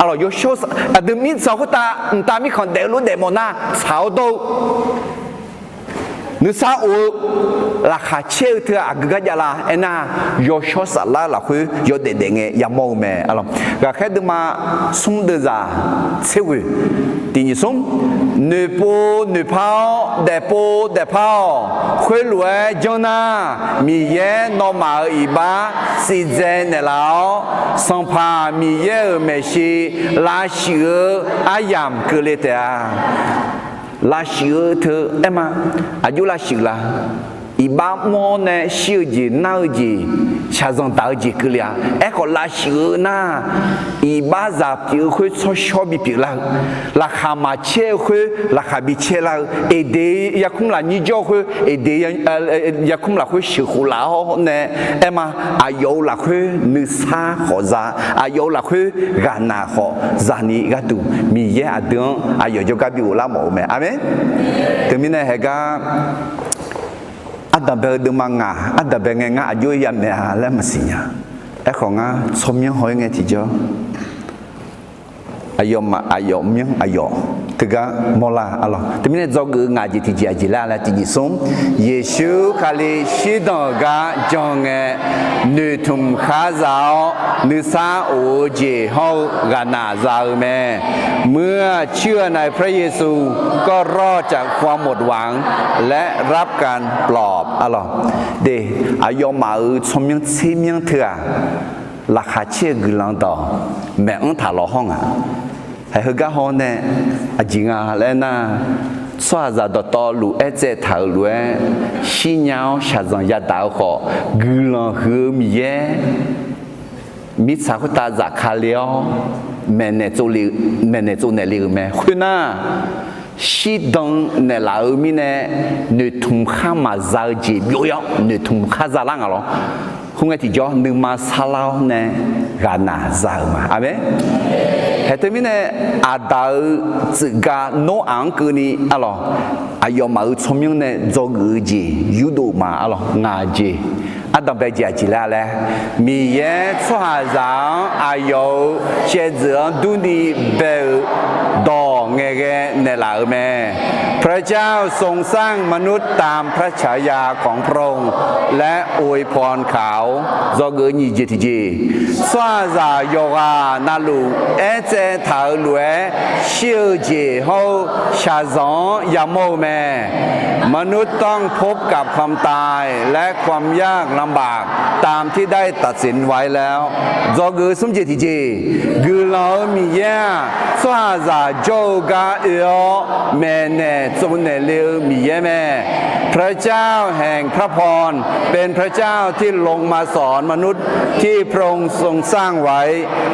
arlawq, yawshawr aqdui mirtsaq khoertav mqtav mirkhanq daef-eu lof daef mawf nar tsaq-awr dawr-eu, nuisar of-eu, laqkhaq caer-eu teu-aq aqgeu gar javlar aernar, yawshawr saflar lafkhoer yawdaef daef ngae yamawr-eu mae arlawq. Ghaqkhaer deuvma smr deuvzaq tser ghoeq, tiqnyif smr, noeqpov noeqpar-awr daefpov daefpar-awq. Khoerlof-aer janr nar, Miqyaer nawmaf-euq iqbax siqdzae naeqlaf-awr, Sanqpaq Miqyaer-euq maeqshi lavshuif-eu aryamq keuvle taef-a. Lavshuif-eu teu aer ma. Aqjox lavshuif la? Iqbax mr-awr nae shir-eu jeq, nar-eu jeq, shaqzanq daq-eu jeq keuvle-a. Aerkhawf lavshuif-eu nar, iqbaxzaq pyeuf-eu khoer tsawrshawr bipyeuf lar-eu, laqkhaq maqcaer-eu khoer laqkhaq bicaer lar-eu, Eqdeq yarkmr lafnyir jawr-eu khoer Eqdeq yarkmr lafkhoer sheuqkhof laf-awr nae aer ma. Aqyawf-euq lafkhoer nuisar khawf za, aqyawf-euq lafkhoer ghaqnaq khawf zani gharduq Miqyaer aqdui-anr aqyawf jawrgar bi ghoflar mawf-eu mae. Aqmeq. Teumirnae haeqgar ardanqbae-eu deuvma ngaq ardanqbae ngae ngar aqjox-aer yamaeq-a laer maqsiq nya. Aerkhawf ngar tsawrmyanr haw-ir ngae tiqjawr, aqyawfmaf aqyawf myanr aqyawf teugar mawrlar-a lawq. Teumirnae dzawgeuf-eu ngaq jeq tiqjeq aqjeq laer laer tiqjeq smr, Yeqsur Kali shirdan-euq gar jan ngae, noeqtmq kharzaq-awr nuisar of-eu jeq hawr-eu ghaqnaq za-eu mae. เมื่อเชื่อในพระเยซู ก็รอดจากความหมดหวัง และรับการปลอบ a lawq. De, aqyawfmaf-euq tsawrmyanr tser myanr teu-aq, laqkhaq caer-eu guiqlanq dawq maeq-anr taq lawq hawr nga. Haiq heugar haw nae, aqjeq nga laer nar, tsawrhaqzaq dawqtawvluf aertsaev taq-euq lof-aer shirnya-awr shaqzanq yadaq-eu khawf, guiqlanq huiq-eu Miqyaer mirtsaq khoertav zafkale-awr, maeqnaeq tsovnaeq le-euq mae. Khoernar, shirdan naeqlaf-eu mirnae, noeqtmq khar maqza-eu jeq byov-ir-awr noeqtmq khar zalar nga lawr. Khoerngae tiqjawr nuima sarlar-awr nae ghaqnaq za-euq ma. Aqmeq. Haeq teumirnae, Aqdaq-euq tsuifgaq Noraq-anr keuvni, a lawq, aqyawfmaf-euq tsawrmyanr nae dzawgeuf-eu jeq yurdov ma, a lawq, ngaq jeq. Ardanqbae jeq aqjeq laer laer, Miqyaer tsawrhaqzaq-anr aqyawf-euq caevdzeuf-anr durni bae-euq dawq ngaeqghae naeqlaf-euq mae. พระเจ้าทรงสร้างมนุษย์ตามพระฉายาของพระองค์ และอวยพรเขา Dzawgeuf nyiq jeq tiqjeq, tsawrhaqzaq yawqghaq navluf aertsaev taq-euq lof-aer shir-eu jeq hawr-eu shaqzanq-anr yamawr-eu mae. มนุษย์ต้องพบกับความตายและความยากลำบาก ตามที่ได้ตัดสินไว้แล้ว Dzawgeuf smr jeq tiqjeq, guiqlanq-eu Miqyaer-aq, tsawrhaqzaq jawr-eu gar oe-awr maeqnaeq tsovnaeq le-eu Miqyaer mae. พระเจ้าแห่งพระพร เป็นพระเจ้าที่ลงมาสอนมนุษย์ที่พระองค์ทรงสร้างไว้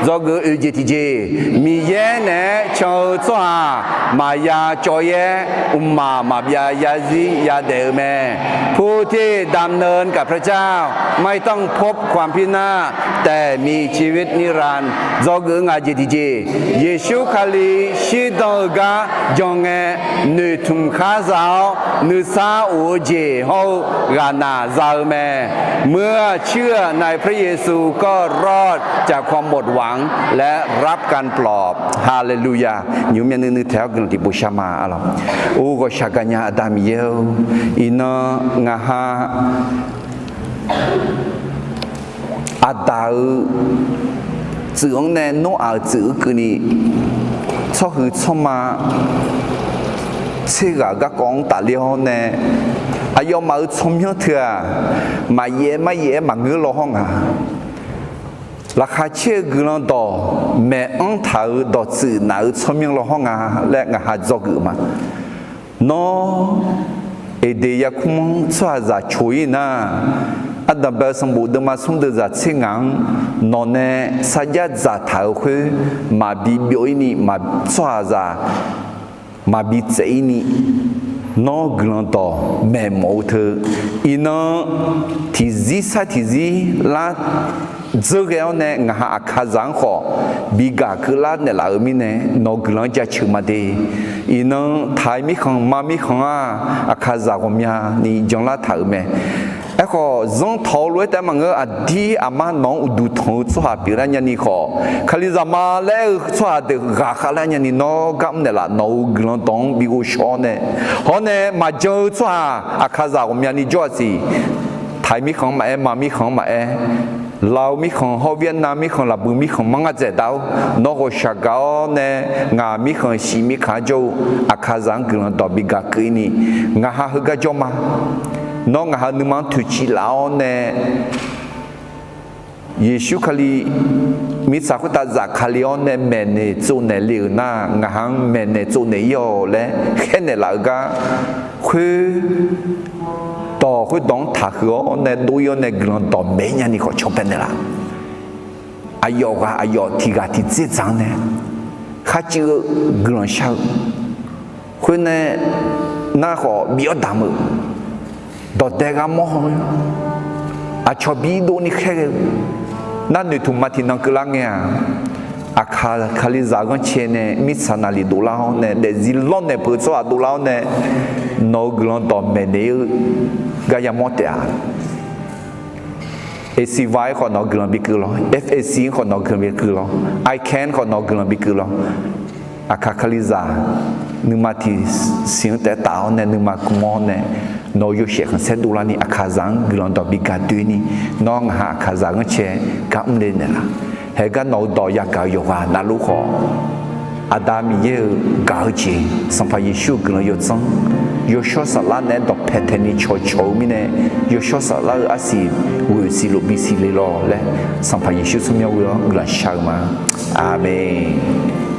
Dzawgeuf oeq jeq tiqjeq, Miqyaer naeq-aer can-eu tsawrhaq maqya cawv-aer, mqmaq maqbyav yarzir yadaef-eu mae. ผู้ที่ดำเนินกับพระเจ้า ไม่ต้องพบความพินาศ แต่มีชีวิตนิรันดร์ Dzawgeuf ngaq jeq tiqjeq, Yeqsur Kali shirdan-eu gar jan ngae, noeqtmq khar za-awr nuisar of-eu jeq hawr-eu ghaqnaq za-eu mae. เมื่อเชื่อในพระเยซู ก็รอดจากความหมดหวัง และรับการปลอบ Haleluya. Nymq myav nuiv nuiv taeq-awr guiqlanq tiqpov shar ma, a lawq. Or, ghawqshaq gaqnya Aqda Miqyaer-or, iqnan ngaqha Aqdaq-euq tsuif-anr nae Noraq-euq tsuif-anr keuvni, tsawrhuiq tsawrma tser ghaq garkawv-anr tafler-awr nae, aqyawfmaf-euq tsawrmyanr teu-aq, maqyaef maryaef-aer maqngeur law hawr nga. Laqkhaq caer-eu guiqlanq dawq maeq-anr taq-euq dawqtsuif naf-euq tsawrmyanr law hawr nga laer ngaqha dzawgeuf ma. Nawr, Eqdeq yarkmr-anr tsawrhaqzaq coq-ir nar, ardanqbae-eu sanqbof deuvma smr deuv zaq tser ngaq-anr nawq nae sarjax dzaqtaq-euq khoer maqbi byov-ir ni, tsawrhaqzaq maqbi tsaev-ir ni, nawr guiqlanq dawq maeqmawf-eu teu, iqnan tiqzir sar tiqzir lar dzeur ghae-awr nae ngaqha Aqkaqzaq-anr khawf bi gaq keuvlar naeqlaf-euq mirnae, nawq-eu guiqlanq-anr jaceuq ma de. Iqnan taq-iq mirkhanq ma mirkhanq-aq, Aqkaqzaq ghawqmyani janlar taq-euq mae. Aerkhawf, zanrtawq-eu lof-aer taef maqngeur, aqdir aqma nawq-anr uqduq tanq-eu tsawrhaq pyeuflar nyani khawf, Kalizaq ma laer aer-eu tsawrhaq deuq ghaqkhav lar nyani nawr gar mr naeqlaf, nawq-euq guiqlanq dawq-anr bi ghovshaw-awr nae, hawr nae maqjan-eu tsawrhaq Aqkaqzaq ghawqmyani jawr-a siq. Taq-iq mirkhanq-anr maqaer, ma mirkhanq-anr maqaer, Lao mirkhanq hawr Vietnam mirkhanq, Laqbui mirkhanq manr ngar dzaeqdav-awr, nawr ghawqshaq gaq-awr nae ngaq mirkhanq shiq mirkhanq-anr jawr-eu Aqkaqzaq-anr guiqlanq dawq bi gaq keuv-ir ni, ngaqha heugar jawr ma. Nawr ngaqha nuima-anr toeqciv laf-awr nae, Yeqsur Kali mirtsaq khoertav zafkale-awr nae maeqnaeq tsovnaeq le-euq nar, ngaqha-anr maeqnaeq tsovnaeq-ir-awq laer khaernaeq laf-eu gar, khoer dawq khoerdawq-anr taqhuiq-awr nae dov-ir-awr nae guiqlanq dawq maeq-ir nyani khawf cawba naeqlaf. Aqyawf ghaq aqyawf tiq ghaq tiqdzer dzaq-anr nae kharcuiv-eu guiqlanq shar-eu khoernae, nar khawf bi-awr damq-eu dawqdae gharmawr haw-eu, aqcawq bi dovni khaerghae-eu nar noeqtmq ma tiqnan keuvlar ngae-aq, Aqkaq Kalizaq ghanrcae nae mirtsaq naqliq dovlar-awr nae, daefzir lawrnaeq peuq-eu tsawrhaq dovlar-awr nae, nawq-euq guiqlanq dawq maeqnaeq-eu gar yamawr taef-a. Asiva-anr khawf nawq-euq guiqlanq bi keuv lawr, F A C-anr khawf nawq-euq guiqlanq bi keuv lawr, I C A-anr khawf nawq-euq guiqlanq bi keuv lawr. Aqkaq Kalizaq nuima tiqsiq-anr taef-aer taf-awr nae nuima gm-awr nae, nawq-euq yawshaef khanqsaer dovlarni aqkaqzaq-anr guiqlanq dawq bi ga doeni, nawr ngaq ha aqkaqzaq ghanrcae gar mr le naeqlaf. Haegar nawq-eu dawq yagaq-eu yawqghaq navluf khawf, Aqda Miqyaer-euq gaq-eu jeq, Sanqpaq Yeqsur-euq guiqlanq yawdzanr, yawshawr saflar naeq-aer dawqpae taeqni cawqcawq-eu mirnae, yawshawr saflar-eu arsiq ghoeq siqlof bisiq le lawq laer, Sanqpaq Yeqsur tsawrmyanr ghoe-awr guiqlanq shar-eu ma. Aqmeq.